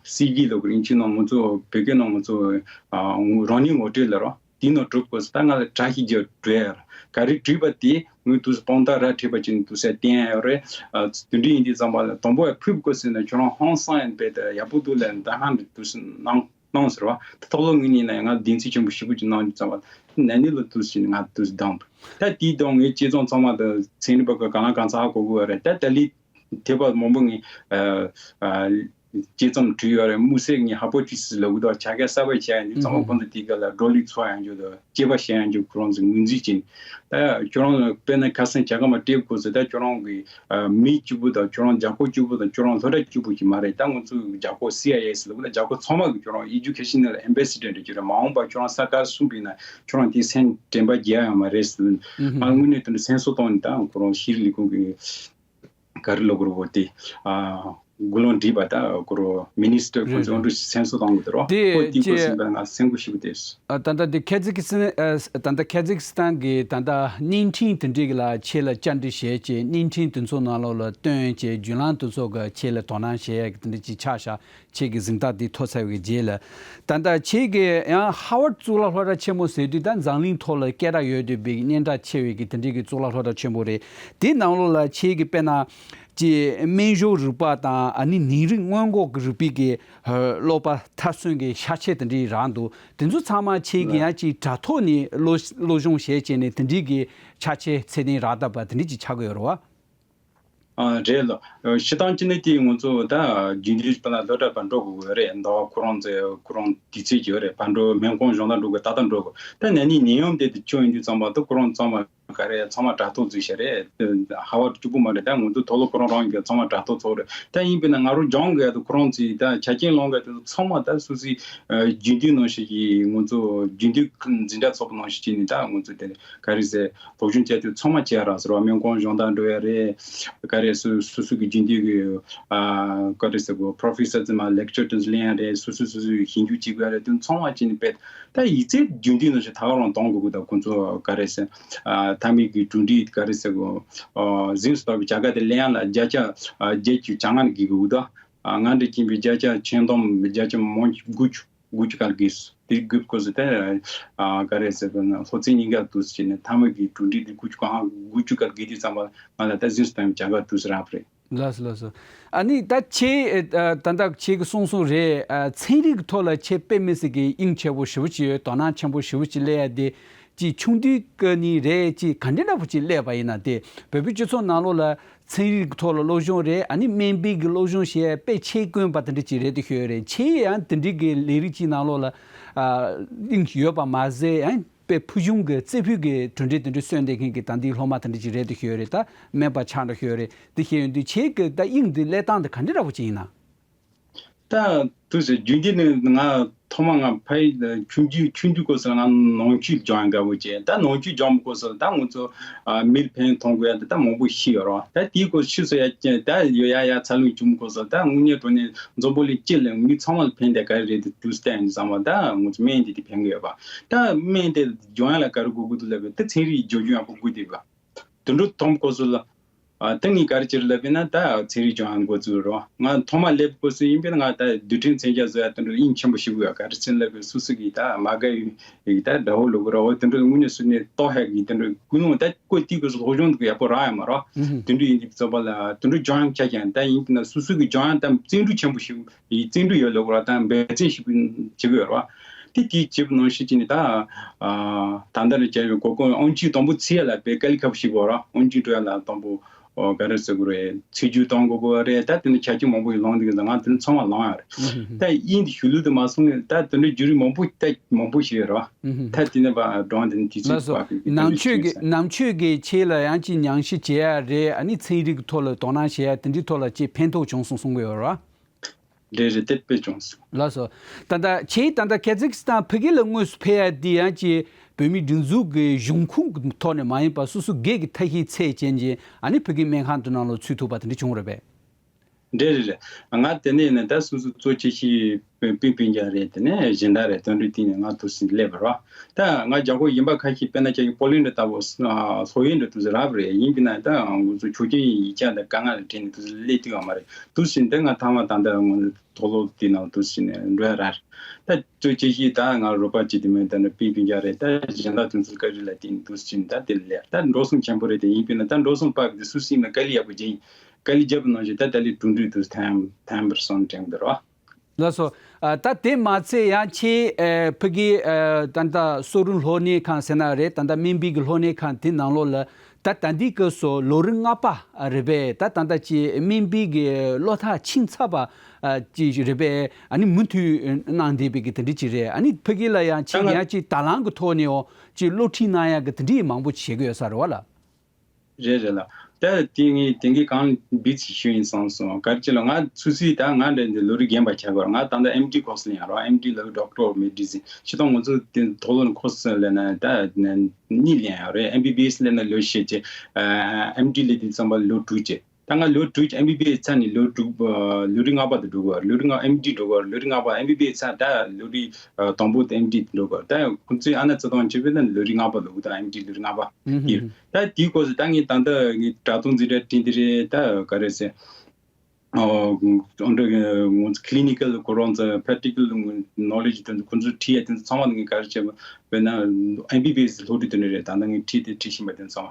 སི་ཇི་ལབ་དགོས་རེད། ཕྱི་ནང་ང་ཚོ་བོད་སྐད་ནང་ང་ཚོ་རང་ཉིད་ངོ་སྤྲོད་ལ་རོ་དེའི་ནང་གྲུབ་དགོས་ཟེར། ད་ང་ལ་དྲ་ཞིག་རྒྱབ་འགྲོ་ཡ་ར་ག་རེ་བྲིས་པ་དེ་ངོས་དུས་སུ་དཔང་རྟགས་ར་འཁྲིད་པ་ཅན་དུ་ཟེར་བསྟན་ཡ་ཡོད་རེད། དེ་འདྲ་ཡིན་དུས་ཙམ་པ་ལ་དང་པོ་ཡ་ཕུལ་དགོས་ཟེར་ན་ཁྱོད་རང་ཧང་སང་ཡིན་པས་ད་ཡག་པོ་འདུག་ལབ་ད་ཧང་འདྲ་དུས་སུ་གནང་། གནང་ཟེར་བ། ད་མཐོ་སློབ་ངོས་ནས་ཡིན་ན་ཡང་ང་བདེན་ཚིག་ཆེན་པོ་ཞེ་པོ་ཅིག་གནང་རྒྱུ་ཙམ་པ། ན་ནིང་ལོ་དུས་ཕྱིན་ང་དུས་བདམས། ད་དེའི་དང་ངའི་དཔྱད་རྩོམ་ཚང་མ་དང་ཚན་རིག་པ་གི་གང་ལ་གང་འཚམ་ཧ་གོ་གི་ཡོད་རེད། ད་ད་ལི་དེ་བ་མང་པོ་ངས་དཔྱད་རྩོམ་བྲིས་ཡོད་རེད། དམིགས་བསལ་ངས་ཧ་པོ་ཐི་སིས་ལབ་གི་འདུག་བྱ་དགའ་གསར་པ་བྱས་ཡོང་དུས་ཚང་མ་ཁོང་ཚོ་དེའི་སྐབས་ལ་བགྲོ་གླེང་ཚོགས་ཡོང་རྒྱུ་དང་དཔྱད་པ་བྱས་ཡོང་རྒྱུ་ཁོ་རང་ཚོ་ངོས་འཛིན་བྱས། ད་ཁྱོད་རང་ལ་དཔེར་ན་ཁ་སང་བྱ་དགའ་མ་སྤྲད་དགོས་ཟེར། ད་ཁྱོད་རང་གི་ཨ། མི་གཅིག་པུ་དང་ཁྱོད་རང་རྒྱལ་ཁབ་གཅིག་པུ་དང་ཁྱོད་རང་སློབ་གྲྭ་གཅིག་པུ་ཞིག་མ་རེད། ད་ང་ཚོ་རྒྱལ་ཁབ་སི་ཨའི་ཨེ་སི་ལབ་ལ་རྒྱལ་ཁབ་ཚང་མ་གི་ཁྱོད་རང་ཨེ་ཌུ་ཀེ་ཤན་ནལ་ཨེམ་བེ་སི་ཌར་རེད་ཀྱི་རེད། མ་འོངས་པར་ཁྱོད་རང་ས་ག་གསུངས་པ་ཡིན་ན་ཁྱོད་རང་དེའི་སེམས་དྲན་པ་བརྗེད་ཡ་ཡོད་མ་རེད་ཟེར། ང་དངོས་གནས་དོན་དུ་སེམས་གསོ་བཏང་ནས་ད་ཁོ་རང་ཤེས་རིག་ལས་ཁུངས་ཀྱི་ག་རེ་ལབ་དགོས་རེད་གོ་དེ་ཨ། དགུང་ལོ་འདྲིས་པ་ད་ཁོ་རང་མི་ནི་སི་ཊར་ཁོ་ཚོ་འདྲ་སེམས་གསོ་བཏང་གི་འདུག་རོ། དེ་ཁོ་དེའི་སྐོར་ཅེ་ཟིན་པ་ང་སེམས་ཁུར་ཞིག་དེ། ཨ། ད་ལྟ་འདི་ཁ་ཛི་ཀི་སི་ཐན། ཨ། ད་ལྟ་ཁ་ཛི་ཀི་སི་ཐན་གྱི་ད་ལྟ་བརྙན་འཕྲིན་དེ་འདྲའི་གི་ལ་ཁྱེད་ལ་བཅར་འདྲི་བྱས་རྗེས་བརྙན་འཕྲིན་དེ་ཚོ་ནང་ལོགས་ལ་བཏོན་རྗེས་བརྒྱུད་ལམ་དེ་ཚོ་གི་ཁྱེད་ལ་དོ་སྣང་བྱེད་ཡ་གི་དེ་འདྲ་ཅིག་ཆགས་ཤག་ཁྱེད་ཀྱི་གཟེངས་རྟགས་འདི་ཐོབ་ཚར་བའི་རྗེས་ལ། ད་ལྟ་ཁྱེད་ཀྱི་ཡང་ཧ་ཝར་གཙུག་ལག་སློབ་གྲྭ་ཆེན་མོ་ཟེར་དུས་ད་འཛམ་གླིང་ཐོག་ལ་སྐད་གྲགས་ཡོད་བསྡད་པའི་སྙན་གྲགས་ཆེ་བའི་གི་དེ་འདྲའི་གི་གཙུག་ལག་སློབ་གྲྭ་ཆེན་པོ་རེད། དེའི་ནང་ལོགས་ལ་ཁྱེད་ཀྱི་དཔེར་ན། ཅིག་སྨན་གཞུང་རིག་པ་དང་ཨ་ནི་ནད་རིགས་སྔོན་འགོག་གི་རིག་པའི་གི་ཨ་སློབ་པ་མཐར་སོན་གྱི་ཤག་ཆེ་དེ་འདྲའི་རག་འདུག་དེ་ཚོ་ཚང་མ་ཁྱེད་ཀྱི་ཡང་ཅིག་དྲ་ཐོག་ནས་སློབ་སློབ་སྦྱོང་བྱས་བྱས་ནས་དེ་འདྲའི་གི་ཤག་ཆེ་ཚད་ལྡན་རག་བསྡད་པ་དེ་འདྲའི་ཅིག་ཆགས་ཀྱི་ཡོད་རེད་བ། ཨ་རེད་ལོ། སྤྱིར་བཏང་བྱས་ན་དེ་ང་ཚོ་ད་རྒྱུན་དུ་པ་ལ་སློབ་གྲྭ་ཕར་འགྲོ་དགོས་ཀྱི་ཡོད་རེད། ཟླ་བ་ཁོ་རང་ཚོ་ཁོ་རང་དུས་ཚོད་ཀྱི་ཡོད་རེད། ཕར་འགྲོ་སྨན་ཁང་གཞན་དག་འགྲོ་དགོས། ད་ལྟ་འགྲོ་དགོས། ད་ན་ནིང་ནད་ཡམས་དེ་དུས་ཆོག་ཡིན་དུས་ཙམ་པ་ད་ཁོ་རང་ཚང་མ། ག་རེ་ཚང་མ་དྲ་ཐོག་འཛུལ་བྱས་རེད། ཧ་ཝར་ཌི་གཅིག་པུ་མ་རེད། ད་ང་ཚོ་མཐོ་སློབ་ཁོ་རང་རང་གི་ཚང་མ་དྲ་ཐོག་ཚོགས་རེད། ད་ཡིན་པས་ན་ང་རང་སྦྱང་དགོས་ཡ་དང་ཁོ་རང་ཚོའི་ད་ཆ་རྐྱེན་སློང་དགོས་ཡ་དེ་ཚོ་ཚང་མ་ད་སོ་སོའི་རྒྱུན་མཐུད་ནང་བཞིན་གྱི་ང་ཚོ་རྒྱུན་མཐུད་འཛིན་གྲྭ་ཚོགས་པ་ནང་བཞིན་བྱས་ནས་ད་ང་ཚོ་དེ་ག་རེ་ཟེར་སློབ་སྦྱོང་བྱས་དུས་ཚང་མ་བྱས་ར་ཟེར་བ། སྨན་ཁང་གཞན་དག་འགྲོ་ཡ་རེད། ག་རེ་སོ་སོ་སོ་གི་རྒྱུན་མཐུད་ཀྱི་ཨ་ག་རེ་ཟེར་དགོས་པྲོ་ཕེ་སར་ཚོ་མ་ལེག་ཅར་དེ་ཚོ་ལེན་ཡ་རེད། སོ་སོ་སོ་སོའི་ཞིབ་འཇུག་བྱེད་དགོས་ཡ་རེད། དེ་ཚང་མ་བྱས་ནས་དཔེ། ད་ཡིག་ཚད་རྒྱུན་མཐུད་ནང་བཞིན་ད་ག་རང་གཏོང་དགོས་ཀྱི་འདུག་ཁོང་ཚོ་ག་རེ་ཟེར། ཨ་མཐའ་མའི་གི་གྲུབ་འབྲས་ག་རེ་ཟེར་གོ་ཨ་གཟེངས་སུ་ཐོབ་པའི་བྱ་དགའ་དེ་ལེན་ཡག་ལ་བརྒྱ་ཆ་ཨ་བརྒྱད་ཅུ་གྱ་ལྔ་ནས་བརྒལ་དགོས་ཀྱི་འདུག་ཨ་ང་འདྲ་མཁྱེན་པའི་བརྒྱ་ཆ་ཁྱོན་བསྡོམས་བརྒྱ་ཆ་མང་དགུ་བཅུ་དགུ་བཅུ་ག་ལ་བརྒལ་སོང་། དེ་དགོས་སྐོར་ཟེར་ཏེ་ཨ་ག་རེ་ཟེར་གོ་ན་སློབ་ཚན་གཉིས་ཀ་དུས་ཟེར་ནས་མཐའ་མའི་གི་གྲུབ་འབྲས་དེ་དགུ་བཅུ་གང་དགུ་བཅུ་ག་ལ་བརྒལ་དུས་ཙམ་པ་ང་ལ་ད་གཟེངས་སུ་ཐོན་པའི་བྱ་དགའ་དུས་རག་པ་རེད། ལགས་སོ་ལགས་སོ། ཨ་ནི་ད་ཁྱེད་ཨ་ད་ལྟ་ཁྱེད་ཀྱིས་གསུངས་གསུངས་རེད། ཨ་ཚན་རིག་གི་ཐོག་ལ་ཁྱེད་དཔེ་མི་སྲིད་ཀྱི་དབྱིངས་ཆེ་པོ་ཞེ་པོ་ཅིག་ཡོད། དོ་སྣང་ཆེན་པོ་ཞེ་པོ་ཅིག་སླེབས་ཡ་དེ་ཅིག་ཆུང་དུས་ཀྱི་ནས་རེད། ཅིག་ག་འདྲ་འདྲ་པོ་ཅིག་སླེབས་པ་ཡིན་ན་དེ་བོད་པའི་སྤྱི་ཚོགས་ནང་ལོགས་ལ་ཚན་རིག་གི་ཐོག་ལ་སློབ་སྦྱོང་རེད། ཨ་ནི་སྨན་པའི་གི་སློབ་སྦྱོང་བྱེད་ཡ་དཔེ་ཁྱེད་དཀོན་པ་དེ་འདྲ་ཅིག་རེད་དེ་ཤོད་རེད། ཁྱེད་ཡང་དེ་འདྲའི་གི་ལས་རིགས་ཅིག་ནང་ལོགས་ལ་ཨ་དབྱིངས་ཡོད་པ་མ་ཟད་ཨ། དཔེ་ཕུལ་བྱུང་གི་རྩེ་ཕུད་ཀྱི་གྲུབ་འབྲས་དེ་འདྲ་སོན་བསྡད་མཁན་གྱི་ད་ལྟའི་སློབ་མ་དེ་འདྲ་ཅིག་རེད་དེ་ཤོད་རེད། ད་སྨན་པ་ཆགས་འགྲོ་ཤོད་རེད། དེ་ཤེས་ཡོང་དུས་ཁྱེད་ཀྱི་ད་དབྱིངས་འདི་སླེབས་སྟངས་དེ་ག་འདྲ་འདྲ་པོ་ཅིག་ཡིན་ན། ད་དུས་སུ་རྒྱུན་ལྡན་ནི་ང་ཐོག་མ་ང་ཕ་ཡུལ་ཆུང་རྒྱུན་ཆུང་རྒྱུན་སྐབས་སུ་ང་ནང་ཆུ་སྦྱང་ཡ་དགའ་པོ་བྱས། ད་ནང་ཆུ་སྦྱང་པའི་སྐབས་སུ་ད་ང་ཚོ་ཨ་མིར་ཕན་ཐོགས་དགོས་ཡ་དེ་ད་མང་པོ་ཤེས་ཡོད་རེད་བ། ད་དེའི་སྐབས་ཕྱིས་སུ་ཡ་ད་ཡོད་ཡ་ཡ་འཚར་ལོངས་བྱུང་སྐབས་སུ་ད་དངོས་གནས་དྲང་གནས་འཛམ་བུ་གླིང་སྤྱི་ལ་མི་ཚང་མ་ལ་ཕན་བདེ་ག་རེ་རེད་དེ་དུས་བསྟན་ཡིན་བསམ་པ། ད་ང་ཚོ་སྨན་དེ་དེ་ཕན་གི་ཡོད་པ། ད་སྨན་དེ་སྦྱང་ཡ་ལ་ག་རེ་དགོས་དགོས་འདུག་ལབ་པས། ད་ཚན་རིག་སྦྱོང་རྒྱུ་ཡག་པོ་དགོས་བསྡད་པ། དུད་འགྲོ་ཐོམ་སྐབས་སུ་ལ། ཨ་ད་ངས་ག་རེ་བྱེད་ལབ་ཡིན་ན་ད་ཚན་རིག་སྦྱོང་ཡ་འགོ་བཙུགས་རོགས། ང་ཐོག་མ་སླེབས་སྐབས་སུ་ཡིན་པས་ན་ང་ད་རྡུལ་ཕྲན་མཚོན་ཆ་བཟོ་ཡ་དུད་འགྲོ་དབྱིངས་ཆེན་པོ་ཞིག་དགོས་ཡ། ག་རེ་ཟེར་ལབ་པའི་སོ་སོ་གི་ད་མ་དགའ་ཡི་ད་དགྲ་བོ་ལོ་གི་ར་བོ་དུད་འགྲོ་དངོས་གནས་སུ་ནས་ལྟོ་ཧེ་གི་དུད་འགྲོ་ཀུན་སློང་ད་ཀོ་ཏི་གི་སློབ་སྦྱོང་དུ་ཡག་པོ་རག་ཡ་མ་རོགས། དུད་འགྲོ་ཡིན་གྱི་བཟོ་པ་ལ་དུད་འགྲོ་སྦྱོང་ཡ་ཆ་ཀྱང་ད་ཡིན་གྱི་ན་སོ་སོ་གི་སྦྱོང་ཡ་ད་བརྩོན་འགྲུས་ཆེན་པོ་ཞིག་ཡི་བརྩོན་འགྲུས་ཡོད་ལོ་གི་ར་ད་འབད་བརྩོན་ཞིག་བྱེད་དགོས་ར་བ། དེ་དེའི་བྱེད་པ་ནང་བཞིན་བྱས་ནས་ད་ད་ལྟ་རེ་བྱས་པའི་གོ་སྐོན་ཨོན་ཅི་དང་པོ་ཚིག་ཡ་ལ་དཔེ་དཀའ་ལས་ཁག་པོ་ཞིག་གོ་ར། ཨོན་ཅི་འགྲོ་ཡ་ལ་དང་པོ་ཨོ་ག་རེ་ཟེར་དགོས་རེད། ཚིག་སྒྱུར་གཏོང་དགོས་གོ་རེད། ད་དེ་ནི་ཆ་རྐྱེན་མང་པོ་ཞིག་ལོངས་འདུག་གི་ང་དེ་ཚང་མ་ལོངས་ཡ་རེད། ད་དབྱིན་ཇི་ཞུ་ལུགས་དེ་མ་སོང་ངས་ད་དེ་འདྲ་བརྒྱུད་རིམ་མང་པོ་ད་མང་པོ་ཞིག་ཡོད་ར། ད་དེ་ནི་པ་སྒྲོན་དེ་ནི་དུས་ཚོད་ལགས་སོ། བཀག་པའི་གི་ནང་ཆོས་ཀྱི་ནང་ཆོས་ཀྱི་ཆེད་ལ་ཡང་ཅིག་ཉམས་ཞིབ་བྱེད་ཡ་རེད། ཨ་ནི་ཚན་རིག་གི་ཐོག་ལ་དོ་སྣང་བྱེད་ཡ་དེ་འདྲའི་ཐོག་ལ་ཅིག་ཕན་ཐོགས་བྱུང་སོང་གསུང་གི་ཡོད་ར། རེད་རེད། དེ་དཔེ་བྱུང་སོང་། ལགས་སོ། ད་ལྟ་ཁྱེད་ད་ལྟ་ཁ་ཛག་སི་ཐན་ཕ་གི་ལ་དངོས་སུ་ཕེབས་ཡ་འདི་ཡང་ཅིག་བོད་མིའི་སྒྲིག་འཛུགས་ཀྱི་གཞུང་ཁོངས་ཀྱི་ཐོག་ནས་མ་ཡིན་པར་སོ་སོ་སྒེར་གྱི་ཐབས་ཤེས་ཚད་ཅན་གྱི་ཨ་ནི་ཕ་གིའི་སྨན་ཁང་དུ་ནང་ལ་ཚུད་ཐུབ་པ་དེ་འདྲ་བྱུང་རེད་པས། རེད་རེད་རེད། ང་དེ་ནས་ནི་ད་སོ་སོ་གཙོ་ཆེ་ཤོས་པི་པི་ཉ་རེད། དེ་ནས་སྦྱིན་བདག་རེད། དོན་གྲུབ་དེ་ནས་ང་དུ་སྲིད་སླེབས་པ་རེད་བ། ད་ང་རྒྱ་གོ་ཡིན་པ་ཁ་ཤས་དཔེར་ན་ཁྱེད་ཀྱི་པོ་ལན་ཌི་ལྟ་བུ་སློབ་ཡོན་འདྲ་དུ་རབ་རེད། ཡིན་གྱི་ན་ད་ང་ཚོ་ཆོས་རྒྱུན་ཡིག་ཆ་དང་དཀའ་ངལ་འཕྲད་ནས་དུ་སླེབས་ཐུབ་ཡོད་མ་རེད། དུ་ཕྱིན་ཏེ་ང་ཐ་མ་ད་ལྟ་ང་ཚོ་མཐོ་སློབ་དེ་ནང་དུ་ཕྱིན་ནས་འགྲོ་ཡ་ར་རེད། ད་གཙོ་ཆེ་ཤོས་ད་ང་རོགས་པ་བྱེད་དུ་མེད། ད་ནི་པི་པི་ཉ་རེད། ད་གཞན་དག་དོན་ཚུལ་བཀའ་འདྲི་ལ་བརྟེན་དུ་ཕྱིན་ད་དེ་ལས་ད་འགྲོ་སོང་ཆེན་པོ་རེད། དེ་ཡིན་པས་ན་ད་འགྲོ་སོང་དཔག་དེ་སུ་སྲིད་ན་དཀའ་ལས་ཡག་པོ་བྱེད་ཡིན། དཀའ་ལས་བརྒྱབ་པ་ནང་བཞིན་ད་ལྟ་ལས་གྲུབ་འབྲས་དུ་ཐན་ཐན་པར་སོང་དྲན་འདི་རོ། ལགས་སོ། ཨ་ད་དེ་མ་ཚད་ཡང་ཁྱེད་ཨ་ཕ་གི་ཨ་ད་ལྟ་སོ་རུ་སློབ་གཉེར་ཁང་ཟེར་ན་རེད། ད་ལྟ་སྨན་པའི་གི་སློབ་གཉེར་ཁང་དེ་ནང་ལོགས་ལ་ད་ད་ལྟའི་སྐབས་སུ་ལོ་རིམ་ལྔ་པ་རེད་པས། ད་ད་ལྟ་ཅིག་སྨན་པའི་གི་སློབ་མཐར་ཕྱིན་ཚར་བ་ཨ་ཅིག་རེད་པས། ཨ་ནི་མུ་མཐུད་གནང་བསྡད་པའི་གི་དེ་འདྲ་ཅིག་རེད། ཨ་ནི་ཕ་གི་ལ་ཡང་ཁྱེད་ད་ང་ཡང་ཅིག་དང་བླངས་གི་ཐོག་ནས་ཡང་ཅིག་སློབ་ཁྲིད་གནང་ཡག་གི་དེ་འདྲ་མང་པོ་བྱེད་ཀྱི་ཡོད་ས་རེད་བ་ལགས། རེད་རེད་ལགས། ད་དེ་ངས་དེང་གི་གང་བིད་ཞུ་ཡིན་བསམ་སོང་། ག་རེ་བྱས་ལ་ང་ཚུ་སི་ད་ང་འདྲ་འདི་ལོ་རེ་རྒན་པ་ཆགས་པར་ང་ད་ལྟ་ཨེམ་ཌི་ཁོར་སི་ལེན་ཡ་རོ། ཨེམ་ཌི་ལ་ཌོག་ཊར་ཨོཕ་མེ་ཌི་སིན་ཤི་ཏོང་ང་ཚོ་དེ་མཐོ་སློབ་ཁོར་སི་ལེན་ན་ད་གཉིས་ལེན་ཡ་རེད། ཨེམ་བི་བི་ཨེས་ལེན་ན་ལོ་ཤས་ཀྱི་ཨེམ་ཌི་ལེན་དུས་ཙམ་པ་ལོ་དྲུག་བྱས། ད་ང་ལོ་དྲུག་ཨེམ་བི་བི་ཨེས་ཚར་ནས་ལོ་དྲུག་ལོ་རིམ་ལྔ་པ་དུ་འགྲོ་དགོས། ལོ་རིམ་ལྔ་ཨེམ་ཌི་འགྲོ་དགོས། ལོ་རིམ་ལྔ་པ་ཨེམ་བི་བི་ཨེས་ཚར་ད་ལོ་རིམ་དང་པོ་དུ་ཨེམ་ཌི་འགྲོ་དགོས། ད་ཁོང་ཚོས་ཨ་ན་བརྩི་མཐོང་བྱེད་པས་ན་ལོ་རིམ་ལྔ་པ་ལོ་ད་ཨེམ་ཌི་ལོ་རིམ་ལྔ་པ་དེ་ད་དེའི་སྐོར་སུ་ད་ངས་ད་ལྟ་ངས་དྲ་ཐོག་འཛིན་གྲྭ་བསྐྲུན་དེ་རེད། ད་ག་རེ་ཟེར་ཨོ་ང་ཚོ་ཀི་ལི་ནི་ཀལ་ཁོ་རང་ཚོ་པེ་རེག་ཊི་ཀལ་ནོ་ལེ་ཇི་དེ་ཚོ་ཁོང་ཚོས་ཁྲིད་ཡ་དེ་ཚོ་ཚང་མ་ངས་ག་རེ་བྱས་པ་དཔེར་ན་ཨེམ་བི་བི་ཨེས་སློབ་ཁྲིད་དེ་འདྲ་རེད། ད་ལྟ་ངས་ཁྲིད་དེ་ཁྲིད་བཞིན་པ་དེ་ཚོ་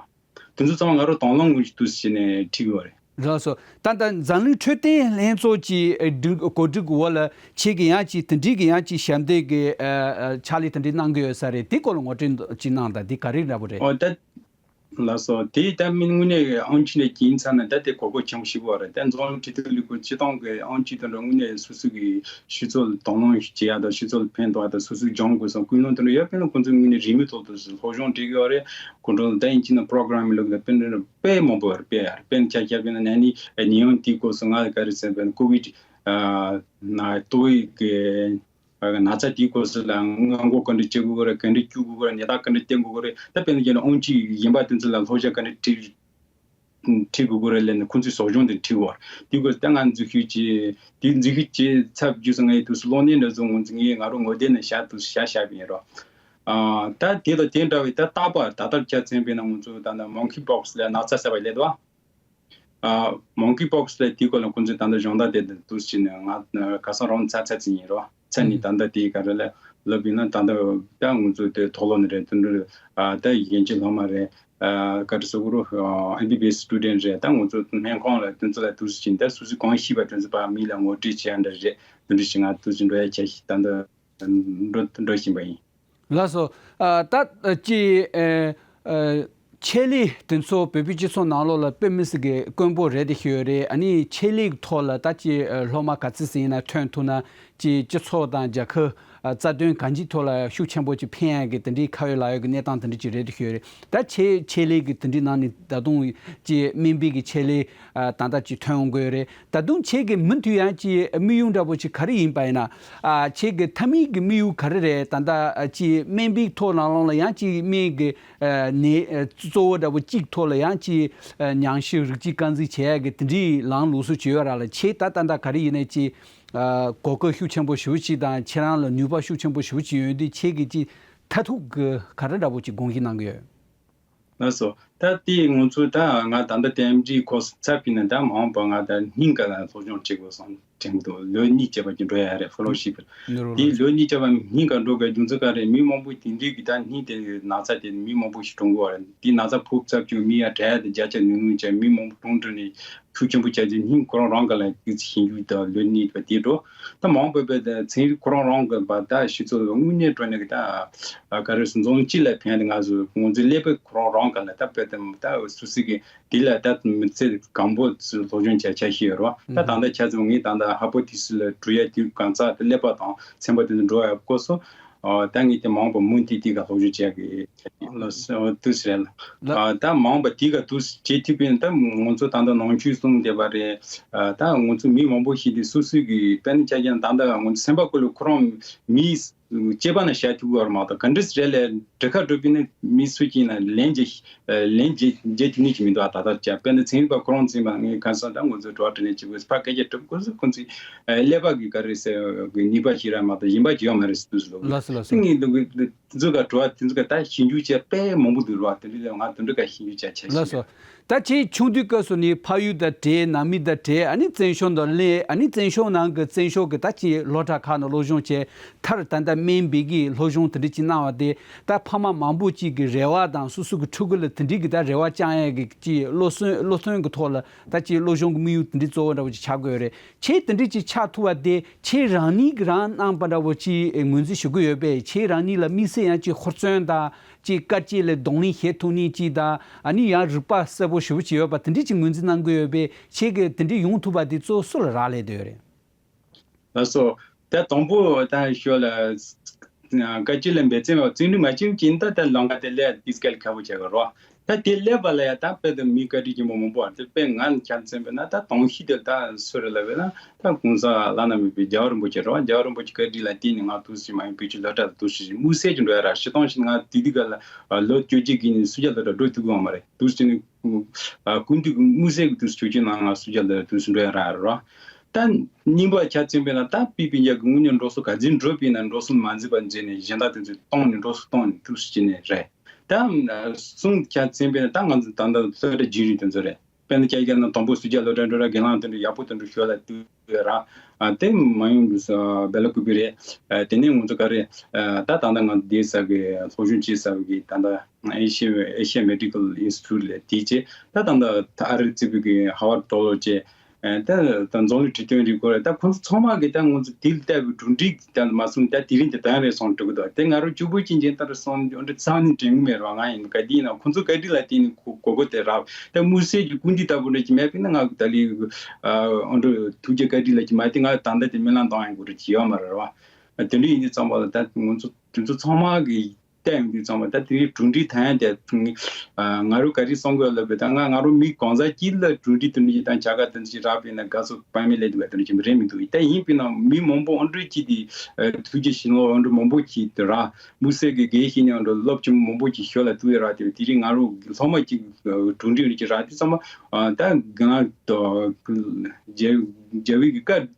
ཚང་མ། དེ་ཚོ་ཚང་མ་ང་རང་དང་བླངས་ངོས་ཀྱི་དུས་སུ་བྱས་ནས་ཁྲིད་དགོས་པ་རེད། ལགས་སོ། ད་ལྟ་འཛམ་གླིང་འཕྲོད་བསྟེན་ལྷན་ཚོགས་ཀྱི་ཨ་སྒྲིག་གོ་སྒྲིག་གི་འོག་ལ་ཁྱེད་ཀྱི་ཡང་ཅིག་དེ་འདྲའི་གི་ཡང་ཅིག་ཞབས་འདེགས་ཀྱི་ཨ་ཨ་ཕྱག་ལས་དེ་འདྲའི་གནང་གི་ཡོད་ས་རེད། དེ་སྐོར་ལ་ངོ་སྤྲོད་ཅིག་གནང་དང་། དེ་ག་རེ་འདྲ་པོ་རེད། ཨོ་ད་ལགས་སོ། དེ་ད་མིན་དངོས་གནས་ཨང་ཅི་ནས་གྱིན་ཚར་ན་ད་དེ་གོ་སྐབས་ཆེན་པོ་ཞིག་པོ་རེད། ད་འཛམ་གླིང་འཕྲོད་བསྟེན་ལས་ཁུངས་སྤྱི་བཏང་གི་ཨང་ཅི་དེ་འདྲ་དངོས་གནས་སོ་སོ་གི་སྤྱི་ཚོགས་ལ་དང་བླངས་ཤིག་བྱེད་ཡག་དང་སྤྱི་ཚོགས་ལ་ཕན་ཐོགས་ཡག་དང་སོ་སོའི་སྦྱོང་དགོས་སོང་ཀུན་སློང་དེ་འདྲ་ཡོད་པས་ན་ཁོང་ཚོས་དངོས་གནས་རིན་མེད་ཐོག་ཏུ་སློབ་སྦྱོང་སྤྲད་ཀྱི་ཡོད་རེད། ཁོང་ཚོ་ལ་ད་ཡིན་གཅིག་ན་པྲོ་གྷ་རམ་ལུགས་ལ་དཔེ་འདྲ་དཔེ་མང་པོ་ཡོད་རེད། དཔེ་ཡག་དཔེར་ན་ཆ་བཞག་པ་ཡིན་ན་ན་ནིང་ཉེ་ཡང་དེའི་སྐབས་སུ་ང་ག་རེ་ཟེར་བ་ཡིན་ན་ཀོ་ཝིད་ན་ཏོག་དབྱིབས་ཀྱི་ན་ཚ་དེའི་སྐབས་སུ་ལ་སྔོན་འགོག་ག་འདྲ་བྱེད་དགོས་རེད། ག་འདྲ་བཅུག་དགོས་རེད། ཉལ་ཐ་ག་འདྲ་བསྟེན་དགོས་རེད། ད་དཔེར་ན་བྱས་ན་ཨང་ཅི་ཡིན་པ་དེ་ཚོ་ལ་སློབ་སྦྱོང་ག་འདྲ་སྤྲད་ཁྲིད་དགོས་དགོས་རེད་ལབ་ནས་ཁོང་ཚོས་གསོ་སྦྱོང་དེ་ཁྲིད་དགོས་རེད། དེ་དགོས་ད་ང་འཛུལ་ཞུགས་བྱས་དེ་འཛུལ་ཞུགས་བྱས་ཚར་རྗེས་སུ་ངའི་དུས་སུ་གློག་བརྙན་འདྲ་བཟོ་ངོ་ཚོ་ངས་ང་རང་ངོ་དེབ་ནས་བཞག་དུས་སུ་བཞག་བཞག་པ་ཡིན་རོགས། ཨ་ད་དེ་དང་དེ་འདྲ་བའི་ད་རྟག་པར་ད་ལྟར་ཆ་མཚོན་པས་ན་ང་ཚོ་ད་ནི་མོང་ཁི་པོག་སི་ལ་ན་ཚ་ཟེར་བ་སླེབས་འདུག་ཨ། མོང་ཁི་པོག་སི་ལ་དེའི་སྐོར་ལ་ཁོང་ཚོས་ད་ལྟ་སྦྱོང་བརྡར་དེ་འདུག་བྱས་ནས་ང་ཁ་སང་རང་ཚ་ཚ་ཅིག་ཡིན་རོགས། ཚ་ནི་ད་ལྟ་དེའི་ག་རེ་ལ་ལབ་ཡིན་ན་ད་ལྟ་ད་ང་ཚོ་དེ་མཐོ་སློབ་ནས་རེད། དེ་འདྲ་ཨ་ད་ཡན་ཆད་སློབ་མ་རེད། ཨ་ག་རེ་ཟེར་དགོས་རེད། ཨེམ་བི་བི་ཨེས་སི་སི་ཊུ་ཌེན་ཊི་རེད། ད་ང་ཚོ་སྨན་ཁང་ལ་དེ་ཚོ་ལ་དུས་སུ་ཕྱིན་ད་སོ་སོའི་གང་ཤེས་པ་དེ་ཚོ་ཕར་མི་ལ་ངོ་སྤྲོད་བྱེད་ཡ་འདྲ་རེད། དེ་འདྲ་ཞིག་ང་དུས་སུ་འགྲོ་ཡ་ཆ་ཞིག་ད་ལྟ་འགྲོ་འགྲོ་བཞིན་པ་ཡིན། ལགས་སོ། ཨ་ད་ཅི་ཨ་ཨ་ཆེད་ལས་དེ་ཚོ་བོད་པའི་སྤྱི་ཚོགས་ནང་ལོགས་ལ་དཔེ་མི་སྲིད་ཀྱི་དཀོན་པོ་རེད་དེ་ཤོད་རེད། ཨ་ནི་ཆེད་ལས་ཀྱི་ཐོག་ལ་ད་ཅི་ཨ་སློབ་མ་ག་ཚོད་ཟིན་ཡིན་ན་ཐོན་ཐུབ་ན་ཅི་སྤྱི་ཚོགས་དང་རྒྱལ་ཁབ་ རྩ་དོན་གང་ཅིའི་ཐོག་ལ་ཤུགས་ཆེན་པོ་ཅིག་འཕེན་ཡག་གི་དེ་འདྲའི་ཁ་ཡོད་ལག་ཡོད་ཀྱི་གནས་སྟངས་དེ་འདྲ་ཅིག་རེད་འདུག་ཞུ་ཡོད་རེད། ད་ཆེད་ཆེད་ལས་ཀྱི་དེ་འདྲའི་ནང་ནས་ད་དུང་ཅིག་སྨན་པའི་གི་ཆེད་ལས་ད་ལྟ་ཅིག་ཐོན་ཡོང་གི་ཡོད་རེད། ད་དུང་ཁྱེད་ཀྱི་མུ་མཐུད་ཡང་ཅིག་དམིགས་ཡུལ་འདྲ་པོ་ཅིག་ག་རེ་ཡིན་པ་ཡིན་ན། ཨ་ཁྱེད་ཀྱི་མཐའ་མའི་གི་དམིགས་ཡུལ་ག་རེ་རེད། ད་ལྟ་ཨ་ཅིག་སྨན་པའི་ཐོག་ནང་ལོགས་ལ་ཡང་ཅིག་སྨན་གྱི་ཨ་ནད་ཨ་གཙོ་བོ་འདྲ་པོ་གཅིག་ཐོག་ལ་ཡང་ཅིག་ཨ་མྱང་ཤི་རིགས་གཅིག་རྐང་འཛིན་བྱེད་ཡག་གི་དེ་འདྲའི་ལམ་ལུགས་སྲོལ་ཅིག་ཡོད་ར་ལ། ཁྱེད་ད་ད་ལྟ་ག་རེ་ཡིན་ནའི་ཅིག་ཨ་གོ་སྐབས་ཤུགས་ཆེན་པོ་ཞེ་པོ་ཅིག་དང་ཁྱེད་རང་ལ་ནུས་པ་ཤུགས་ཆེན་པོ་ཞེ་པོ་ཅིག་ཡོད་དུས་ཁྱེད་ཀྱིས་ཅིག་མཐར་ཐུག་གི་ག་རེ་འདྲ་པོ་ཅིག་དགོངས་གཞི་གནང་གི་ཡོད། ལགས་སོ། ད་དེ་ང་ཚོ་ད་ང་ད་ལྟ་དེ་འདྲའི་ཁོ་ཚར་ཕྱིན་ནས་ད་མ་འོངས་པ་ང་ད་སྙིང་ག་ལ་སློབ་སྦྱོང་བྱེད་དགོས་སོང་དྲན་གི་འདུག་ལོ་གཉིས་བྱས་པ་ཅིག་འགྲོ་ཡ་རེད། ཕེ་ལོ་ཤིབ་ནུ་རོ་དེ་ལགས། ལོ་གཉིས་བྱས་པ་སྙིང་ག་འགྲོ་དགོས་རྒྱུ་མཚན་ག་རེད། མི་མང་པོ་དེ་འདྲའི་གི་ད་སྙིང་དེ་ན་ཚ་དེ་མི་མང་པོ་ཞིག་གྲོངས་གི་ཡོད་རེད། དེ་ན་ཚ་ཕོག་ཚར་བྱུང་མི་ཡ་གྲལ་དུ་བརྒྱ་ཆ་ཉུང་ཉུང་བྱས་མི་མང་པོ་གྲོངས་འགྲོ་ནས་ཤུགས་ཆེན་པོ་བྱས་ཏེ་སྙིང་ཁོ་རང་རང་ག་ལ་གི་ཚེ་ཞིང་རྒྱུ་ད་ལོ་གཉིས་བྱས་པ་དེ་འགྲོ། ད་མ་འོངས་པའི་བར་དུ་ཚན་རིག་ཁོ་རང་རང་གི་བར་ད་ཕྱི་ཚུལ་དངོས་གནས་དྲང་གནས་ཀྱི་ད་ག་རེ་ཟུང་འཛོམས་སྤྱི་ལ་ཕན་ཏེ་ང་ཚོ་ང་ཚོའི་ཀླད་པ་ཁོ་རང་རང་ག་ལ་ད་དཔེ་དེ་ད་སུ་སི་གི་དེ་ལ་ད་མི་ཚེ་གང་པོ་སློབ་སྦྱོང་བྱ་བྱ་ཤེས་ཡོད་རེད་བ། ད་ད་ལྟ་ཆ་ཚང་ངས་ད་ལྟ་ཧ་པོ་ཐི་སི་ལ་འགྲོ་ཡ་དུས་གང་ཚ་དེ་ཀླད་པ་དང་ཚན་པ་དེ་ཚོ་འགྲོ་ཡ་སྐོར་སོ། ད་ངས་དེ་མ་འོངས་པ་མུ་མཐུད་དེ་ག་སློབ་སྦྱོང་བྱ་གི་ལ་སོ་དུས་རེད་ལ། ལ། ད་མ་འོངས་པ་དེ་ག་དུས་བྱེད་ཐུབ་པས་ད་ང་ཚོ་ད་ལྟ་ནང་ཆོས་གསུངས་བསྡད་པ་རེད། ད་ང་ཚོ་མི་མང་པོ་ཞིག་དེ་སོ་སོའི་གི་དཔེར་ན་ཆ་རྐྱེན་ད་ལྟ་ང་ཚོ་སེམས་པ་ཀུན་ལ་ཁོ་རང་མིའི་སྐྱེས་པ་ན་བྱ་ཐུབ་ཀྱི་ཡོད་རེད་མ་གཏོགས་ག་འདྲ་རེད་ལས་འདྲི་ཁ་འགྲོ་པས་ན་མི་སུ་གཅིག་ན་ལན་རྒྱག་ལན་རྒྱག་རྒྱག་ཐུབ་ནི་ཅིག་མི་འདུག་ཨ་ད་ལྟ་ཅག་དཔེར་ན་ཚན་རིག་པ་ཁོ་རང་ཚིག་མ་ངས་ག་ས་ད་ང་ཚོ་དྲི་བ་དྲིས་ལན་བྱེད་དགོས་ཕར་སྐད་ཆ་དྲི་དགོས་ཁོ་ཚོས་ཀླད་པ་གི་ག་རེ་ཟེར་གི་ནུས་པ་ཞིག་ར་མ་གཏོགས་གཞན་པ་ཅིག་ཡོད་མ་རེད་ཟེར་དུས་སུ་ལོག་ལགས་སོ་ལགས་སོ། ངས་འདུག་གི་འདུག་དེ་ཚོ་ག་དྲི་བ་དེ་ཚོ་ག་ད་ཞིབ་འཇུག་བྱས་དཔེ་མང་པོ་འདུག་ར། དེ་འདྲ་ལས་ང་དེ་འདྲ་ག་ཞིབ་འཇུག་བྱས་བྱས་ལགས་སོ། ཤེས། ད་ཁྱེད་ཆུང་དུས་སྐབས་སུ་ནི་ཕ་ཡུལ་དང་འབྲེལ་ནང་མི་དང་འབྲེལ་ཨ་ནི་བཙན་བྱོལ་དུ་སླེབས་ཨ་ནི་བཙན་བྱོལ་ནང་གི་བཙན་བྱོལ་གྱི་ད་ཅིག་སློབ་གྲྭ་ཁག་ནང་སློབ་སྦྱོང་བྱས་མཐར་ད་ལྟ་སྨན་པའི་གི་སློབ་སྦྱོང་དེ་འདྲ་ཅིག་གནང་བ་དེ་ད་ཕ་མ་མང་པོ་ཅིག་གི་རེ་བ་དང་སོ་སོ་གི་ཕྲུ་གུ་ལ་དེ་འདྲའི་གི་ད་རེ་བ་བཅང་ཡས་གི་ཅིག་སློབ་སོན་སློབ་ཐོན་གི་ཐོག་ལ་ད་ཅིག་སློབ་སྦྱོང་གི་དམིགས་ཡུལ་དེ་འདྲའི་གཙོ་བོ་འདྲ་བོ་ཅིག་ཆགས་དགོས་རེད། ཁྱེད་དེ་འདྲ་ཅིག་ཆགས་ཐུབ་པ་དེ་ཁྱེད་རང་ཉིད་ཀྱིས་རང་གནང་པ་འདྲ་བོ་ཅིག་ངོས་འཛིན་ཞུ་གི་ཡོད་པས། ཁྱེད་རང་ཉིད་ལ་དམིགས་བསལ་ཡང་ཅིག་ཧུར་བརྩོན་དང་ཅིག་དཀའ་སྤྱད་ལ་གདོང་ལེན་བྱེད་ཐུབ་ནི་ཅིག་དང་ཨ་ནི་ཡང་རིག་པ་གསལ་པོ་ཞེ་པོ་ཅིག་ཡོད་པ་དེ་འདྲ་ཅིག་ངོས་འཛིན་གནང་གི་ཡོད་པས། ཁྱེད་ཀྱིས་དེ་འདྲ་ཡོང་ཐུབ་པ་དེ་གཙོ་བོ་སུ་ལ་རག་ལས་བསྡད་ཡོད་རེད། ལགས་སོ། ད་དང་པོ་ད་ཞོར་ལ་བཀའ་སྤྱི་ལ་འབད་བརྩོན་བ་བརྩོན་འགྲུས་མ་བྱེད་ཀྱིན་ད་ད་ལམ་ཁ་དེ་སླེབས་ཏིས་སྐལ་ཁ་བོ་བྱེད་དགོས་རོགས། ད་དེ་སླེབས་པ་ལ་ཡང་ད་དཔེ་དེ་མི་བཀའ་དྲིན་ཆེན་པོ་མང་པོ་བར་དུ་དཔེ་ང་ཁྱབ་མཚོན་པས་ན་ད་དོང་ཤི་དེ་ད་སུ་རེད་ལབ་པས་ན་ད་གོང་ས་བླ་ན་མེད་པའི་རྒྱལ་བ་རིན་པོ་ཆེ་རེད་བ། རྒྱལ་བ་རིན་པོ་ཆེ་བཀའ་དྲིན་ལ་བརྟེན་ནས་ང་དུས་སུ་མ་ཡིན་བོད་ཀྱི་སློབ་གྲྭ་དུ་དུས་སུ་དམིགས་བསལ་གྱི་འགྲོ་ཡ་ར་ཤི་སྟོང་ཞིག་ང་དེ་དུས་ག་ལ་ལོ་བཅོ་བརྒྱད་གི་ནས་སུ་རྒྱ་སློབ་གྲྭ་འགྲོ་ཐུབ་ཀྱི་ཡོད་མ་རེད། དུས་སུ་ནི་ཀུན་ཏུ་དམིགས་བསལ་གྱི་དུས་སུ་ཆོས་ཀྱི་ནང་ང་སུ་རྒྱ་སློབ་གྲྭ་དུས་སུ་འགྲོ་ཡ་ར་རེད་བ། ད་རྙིང་པ་ཆ་མཚོན་པས་ན་ད་པི་པི་འཇག་གི་དངོས་གནས་འགྲོ་སོང་ག་ཚོད་འགྲོ་པས་ན་འགྲོ་སོང་མ་འཛིན་པ་འཛིན་ནས་གཞན་དག་དེ་ཚོས་གཏོང་ནས་འགྲོ་སོང་གཏོང་ནས་ཐུགས་སུ་ཅི་ནས་རེད། ད་གསུང་ཆ་མཚོན་པས་ན་ད་ང་ཚོ་ད་ལྟ་སློབ་གྲྭ་རྒྱུན་རིང་དེ་ཚོ་རེད། དཔེར་ན་ཁྱེད་ཀྱི་ན་དང་པོ་སུ་རྒྱ་སློབ་གྲྭ་འགྲོ་ར་དགེ་ལགས་དེ་འདྲ་ཡག་པོ་དེ་འདྲ་ཞོར་ལ་དུས་ར་དེ་མ་ཡོང་གི་སྦེ་ལ་ཀུ་པི་རེད། དེ་ནས་ང་ཚོ་ག་རེ་ད་ད་ལྟ་ང་བསྡད་ས་གི་སློབ་སྦྱོང་བྱེད་ས་གི་ད་ལྟ་ཨེ་ཤི་ཨེ་ཤི་ཡ་མེ་ཌི་ཀལ་ཨིན་སི་ཊི་ཊུཊ་ལ་དེ་བྱས་ད་ད་ལྟ་ཨ་རི་རྩིས་པའི་གི་ཧ་ཝར་ཌི་ལོ་བྱས། ཨ་ད་ད་འཛམ་གླིང་འཕྲོད་བསྟེན་རིག་སྐོར་ད་ཁོང་ཚོ་ཚང་མ་གིས་ད་ང་ཚོ་དེ་ལ་བལྟས་པའི་གྲུབ་འབྲས་ད་མ་སོང་ད་དེ་རིང་དེ་ད་རེད་སོང་འགྲོ་གི་འདུག་དེ་ང་རང་གཅིག་པུ་ཅིག་མཇལ་ལྟར་སོང་འདི་འདྲ་རྩ་ནས་དྲན་གི་མེད་ར། ང་ཡིན་ག་དེ་ཡིན་ན་ཁོང་ཚོ་བཀའ་དྲིན་ལ་བརྟེན་ནས་གོ་གོ་གོ་དེ་རག་ད་དམིགས་བསལ་གྱི་སྐུལ་འདེད་ལྟ་བུ་འདྲ་ཅིག་མེད་པས་ན་ང་ད་ལི་ཨ་འདྲ་ཐུགས་རྗེ་བཀའ་དྲིན་ལ་ཅིག་མ་དེ་ང་ད་ལྟ་དེ་སྨོན་ལམ་གཏོང་ཡང་དགོས་རེད་ཅིག་ཡོད་མ་རེད་བ། དེ་འདྲ་ཡིན་དུས་ཙམ་པ་ལ་ད་ང་ཚོ་དེ་ཚོ་ཚང་མ་གིས་བལྟས་ཡོང་དུས་ཙམ་པ་ད་དེ་རིང་གྲུབ་འབྲས་ཐོན་ཡ་དེ་ང་རང་ག་རེ་གསུང་དགོས་ལབ་པ་ད་ང་ང་རང་མི་གང་ཟག་གཅིག་ལ་གྲུབ་འབྲས་དེ་འདྲ་ཞིག་དང་བྱ་དགའ་དེ་འདྲ་ཞིག་རག་པས་ན་དགའ་སོ་དཔག་མེད་སླེབས་འདུག་པ་དེ་འདྲ་ཞིག་རེད་མི་འདུག་ད་ཡིན་པས་ན་མི་མང་པོ་ཨ་འདྲ་ཅིག་དེ་ཐུགས་རྗེ་ཆེ་ནོ་ཨ་འདྲ་མང་པོ་ཅིག་དེ་རག་དམིགས་བསལ་གྱི་དགེ་བཤེས་ནི་ཨ་འདྲ་སློབ་ཆེན་མོ་མང་པོ་ཅིག་ཞོར་ལ་ཐུག་ཡ་རག་དེ་དེ་རིང་ང་རང་སློབ་མ་ཅིག་གྲུབ་འབྲས་འདྲ་ཅིག་རག་དུས་ཙམ་པ་ད་ང་དང་རྒྱ་རྒྱ་བོད་ཀྱི་བཀའ་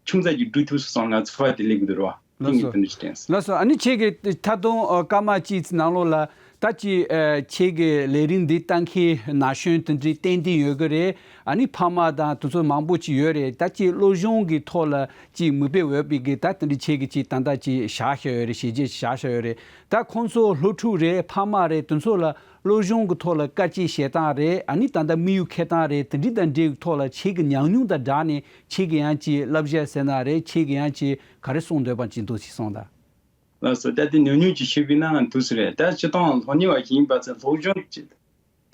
ཆུང་ཙག་གི་སྒྲུབ་ཐུབ་སོང་ང་ཚོ་ཕ་དེ་ལེགས་འདུག་རོ། ལགས་སོ། ལགས་སོ། ཨ་ནི་ཁྱེད་ཀྱི་ད་དུང་ཨ་སྐར་མ་གཅིག་ནང་ལོགས་ལ་ད་ཅི་ཨ་ཁྱེད་ཀྱི་ལས་རིམ་འདི་ལྟ་མཁན་ན་གཞོན་དེ་འདྲའི་ཏན་ཏན་ཡོད་ཀྱི་རེད། ཨ་ནི་ཕ་མ་དང་དེ་ཚོ་མང་པོ་ཅིག་ཡོད་རེད། ད་ཅི་སློབ་སྦྱོང་གི་ཐོག་ལ་ཅི་མིག་དཔེ་འོས་པའི་གི་ད་དེ་འདྲའི་ཁྱེད་ཀྱི་ཅི་ད་ལྟ་ཅི་བཞག་བཞག་ཡོད་རེད། བྱས་རྗེས་བཞག་བཞག་ཡོད་རེད། ད་ཁོང་ཚོ་སློབ་ཕྲུག་རེད། ཕ་མ་རེད། དེ་ཚོ་ལ་སློབ་སྦྱོང་གི་ཐོག་ལ་དཀའ་སྤྱད་བྱེད་སྟངས་རེད། ཨ་ནི་ད་ལྟ་དམིགས་ཡུལ་འཁྱེར་སྟངས་རེད། དེ་འདྲི་དང་འབྲེལ་གྱི་ཐོག་ལ་ཁྱེད་ཀྱི་ཉམས་མྱོང་དང་སྦྲགས་ནས་ཁྱེད་ཀྱི་ཡང་ཅིག་བསླབ་བྱ་ཟེར་ན་རེད། ཁྱེད་ཀྱི་ཡང་ཅིག་ག་རེ་གསུང་འདོད་པ་ཅིག་འདུག་ཅིག་གསུངས་དང་། ལགས་སོ། ད་དེ་ཉུང་ཉུང་ཅིག་ཞུས་པས་ན་འདུག་སེ་རེད། ད་སྤྱིར་བཏང་སློབ་གཉེར་བ་ཞིག་ཡིན་པ་ཚོས་སློབ་སྦྱོང་བྱེད།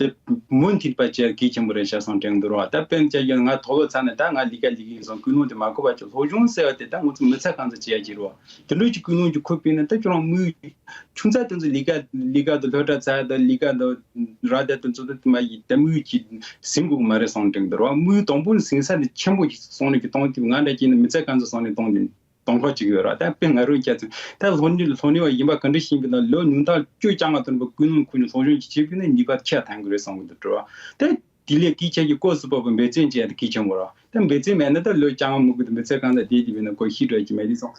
དེ་མུ་མཐུད་པ་བྱེད་ཡ་གལ་ཆེན་པོ་རེད་ཤག་བསམ་དྲན་འདུག་ར། ད་དཔེར་ན་ཆ་བཞག་ན་ང་དོགས་པ་ཚ་ནས་ད་ང་ལས་ཀ་ལས་ཀྱི་བཟང་ཀུན་སློང་དེ་མ་འཁོར་བ་ཅིག་སློབ་སྦྱོང་ཟེར་བ་དེ་ད་ང་ཚོ་མི་ཚེ་གང་ཚོད་བྱེད་ཡ་ཅིག་རེད་བ། དེ་འདྲ་ཅིག་ཀུན་སློང་ཅིག་འཁོར་པས་ན་ད་ཁྱོད་རང་དམིགས་ཡུལ་ཆུང་ཙག་དེ་ཚོ་ལས་ཀ་ལས་ཀ་དང་སློབ་གྲྭ་ཚར་དང་ལས་ཀ་དང་ར་དང་དེ་ཚོ་ད་དེ་མ་ཡིན་ད་དམིགས་ཡུལ་ཅིག་ཟིན་དགོས་ཀྱི་མ་རེད་བསམ་དྲན་འདུག་ར། དམིགས་ཡུལ་དང་པོ་ནས་ཟིན་ས་དེ་ཆེན་པོ་ཅིག་བསམ་བློ་ཅིག་གཏོང་དུས་ང་འདྲ་ཅིག་ནི་མི་ཚེ་གང་ཚོད་བསམ་བློ་གཏོང་དུས། གཏོང་ཁག་ཅིག་ཡོད་ར། ད་དཔེ་ང་རང་ཁྱེད་ཚོ་ད་སློབ་གཉེར་སློབ་གཉེར་བ་ཡིན་པ་ག་འདྲ་ཞིག་ཡིན་པ་ན་ལོ་ཉུང་མཐར་བཅུ་རྐྱང་ང་ཐོན་པ་ཀུན་སློང་ཁུལ་ནས་སློབ་སྦྱོང་ཅིག་བྱེད་དགོས་ན་ནུས་པ་ཆེ་བ་ཐོན་གི་རེད་བསམ་གི་འདུག་ར། ད་དེ་ལས་གལ་ཆེ་གི་ཀོ་སི་པོ་པོ་འབད་བརྩོན་བྱས་ཏེ་གལ་ཆེན་པོ་ར། ད་འབད་བརྩོན་མེད་ན་ད་ལོ་རྐྱང་མི་དགོས་ད་མི་ཚེ་གང་ད་བསྡད་དེ་བས་ན་ཀོ་ཤི་འགྲོ་ཅིག་མེད་དེ་སོང་།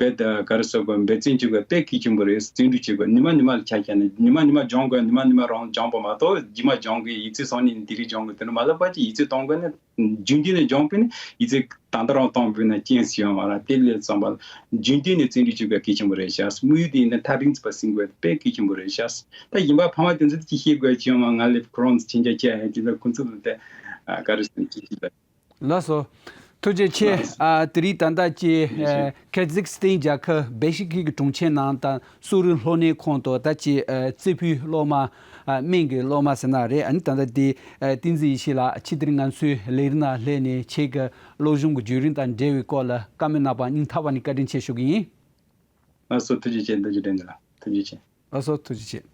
བེད་ག་རེ་ཟེར་དགོས་འབད་བརྩོན་བྱེད་དགོས་དཔེ་གལ་ཆེན་པོ་རེད། བརྩོན་འགྲུས་བྱེད་དགོས་ཉི་མ་ཉི་མ་ལ་ཆ་བཞག་ན་ཉི་མ་ཉི་མ་སྦྱོང་དགོས་ཉི་མ་ཉི་མ་རང་སྦྱོང་དགོས་མ་གཏོགས་རྗེས་མ་སྦྱོང་དགོས་ཡིད་ཚེ་སོང་ནས་འདི་རིགས་སྦྱོང་དགོས་དེ་འདྲ་མ་ལབ་པ་ཅིག་ཡིད་ཚེ་གཏོང་དགོས་ན། རྒྱུན་ལྡན་ནས་སྦྱོང་པས་ན་ཡིད་ཚེ་ད་ལྟ་རང་གཏོང་པས་ན་རྐྱེན་སུ་ཡོང་བ་ལ་དེ་ལས་བསམ་པ་ལ་རྒྱུན་ལྡན་ནས་བརྩོན་འགྲུས་བྱེད་དགོས་གལ་ཆེན་པོ་རེད་ཤག་དམིགས་ཡུལ་དེ་ཡིན་ན་ཐག་རིང་ཚུད་པ་ཟིན་དགོས་དཔེ་གལ་ཆེན་པོ་རེད་ཤག་ད་ཡིན་པ་ཕ་མ་དེ་ཚོ་ཅི་ཤེས་དགོས་ཅི་ཡོང་བ་ང་ལས་ཁོ་རང་ཚོ་ཁྱེད་ཅག་ཅི་ཡང་དེ་ཚོ་ཁོ་ཚོ་ལ་དེ་ག་རེ་ཟེར་ཅི་ཅི་ལ། ལགས་སོ། ཐུགས་རྗེ་ཆེ། ལགས་སོ། ཨ་དེ་རིང་ད་ལྟ་ཀྱི་ཐུགས་རྗེ་ཆེ། ཨ་ཁེ་ཛིག་སི་ཐན་རྒྱལ་ཁབ་བེ་ཤི་ཀི་གི་གྲོང་ཁྱེར་ནང་དང་སུའུ་རི་སློབ་གཉེར་ཁང་དུ་ད་ཀྱི་ཨ་རྩེ་ཕུད་སློབ་མ། ཨ་སྨན་གྱི་སློབ་མ་ཟེར་ན་རེད། ཨ་ནི་ད་ལྟ་དེ་ཨ་བསྟན་འཛིན་ཡེ་ཤེས་ལགས་ཕྱི་དེ་རིང་ང་ཚོའི་ལས་རིམ་ནང་སླེབས་ནས་ཁྱེད་ཀྱི་སློབ་སྦྱོང་གི་བརྒྱུད་རིམ་དང་འབྲེལ་བའི་སྐོར་ལ་བཀའ་མོལ་གནང་བར་སྙིང་ཐག་པ་ནས་བཀའ་དྲིན་ཆེ་ཞུ་གི་ཡིན། ལགས་སོ་ཐུགས་རྗེ་ཆེ། རྡོ་རྗེ་དྲན་འདི་ལ་ཐུགས་རྗེ་ཆེ། ལགས་སོ་ཐུགས་རྗེ་ཆེ།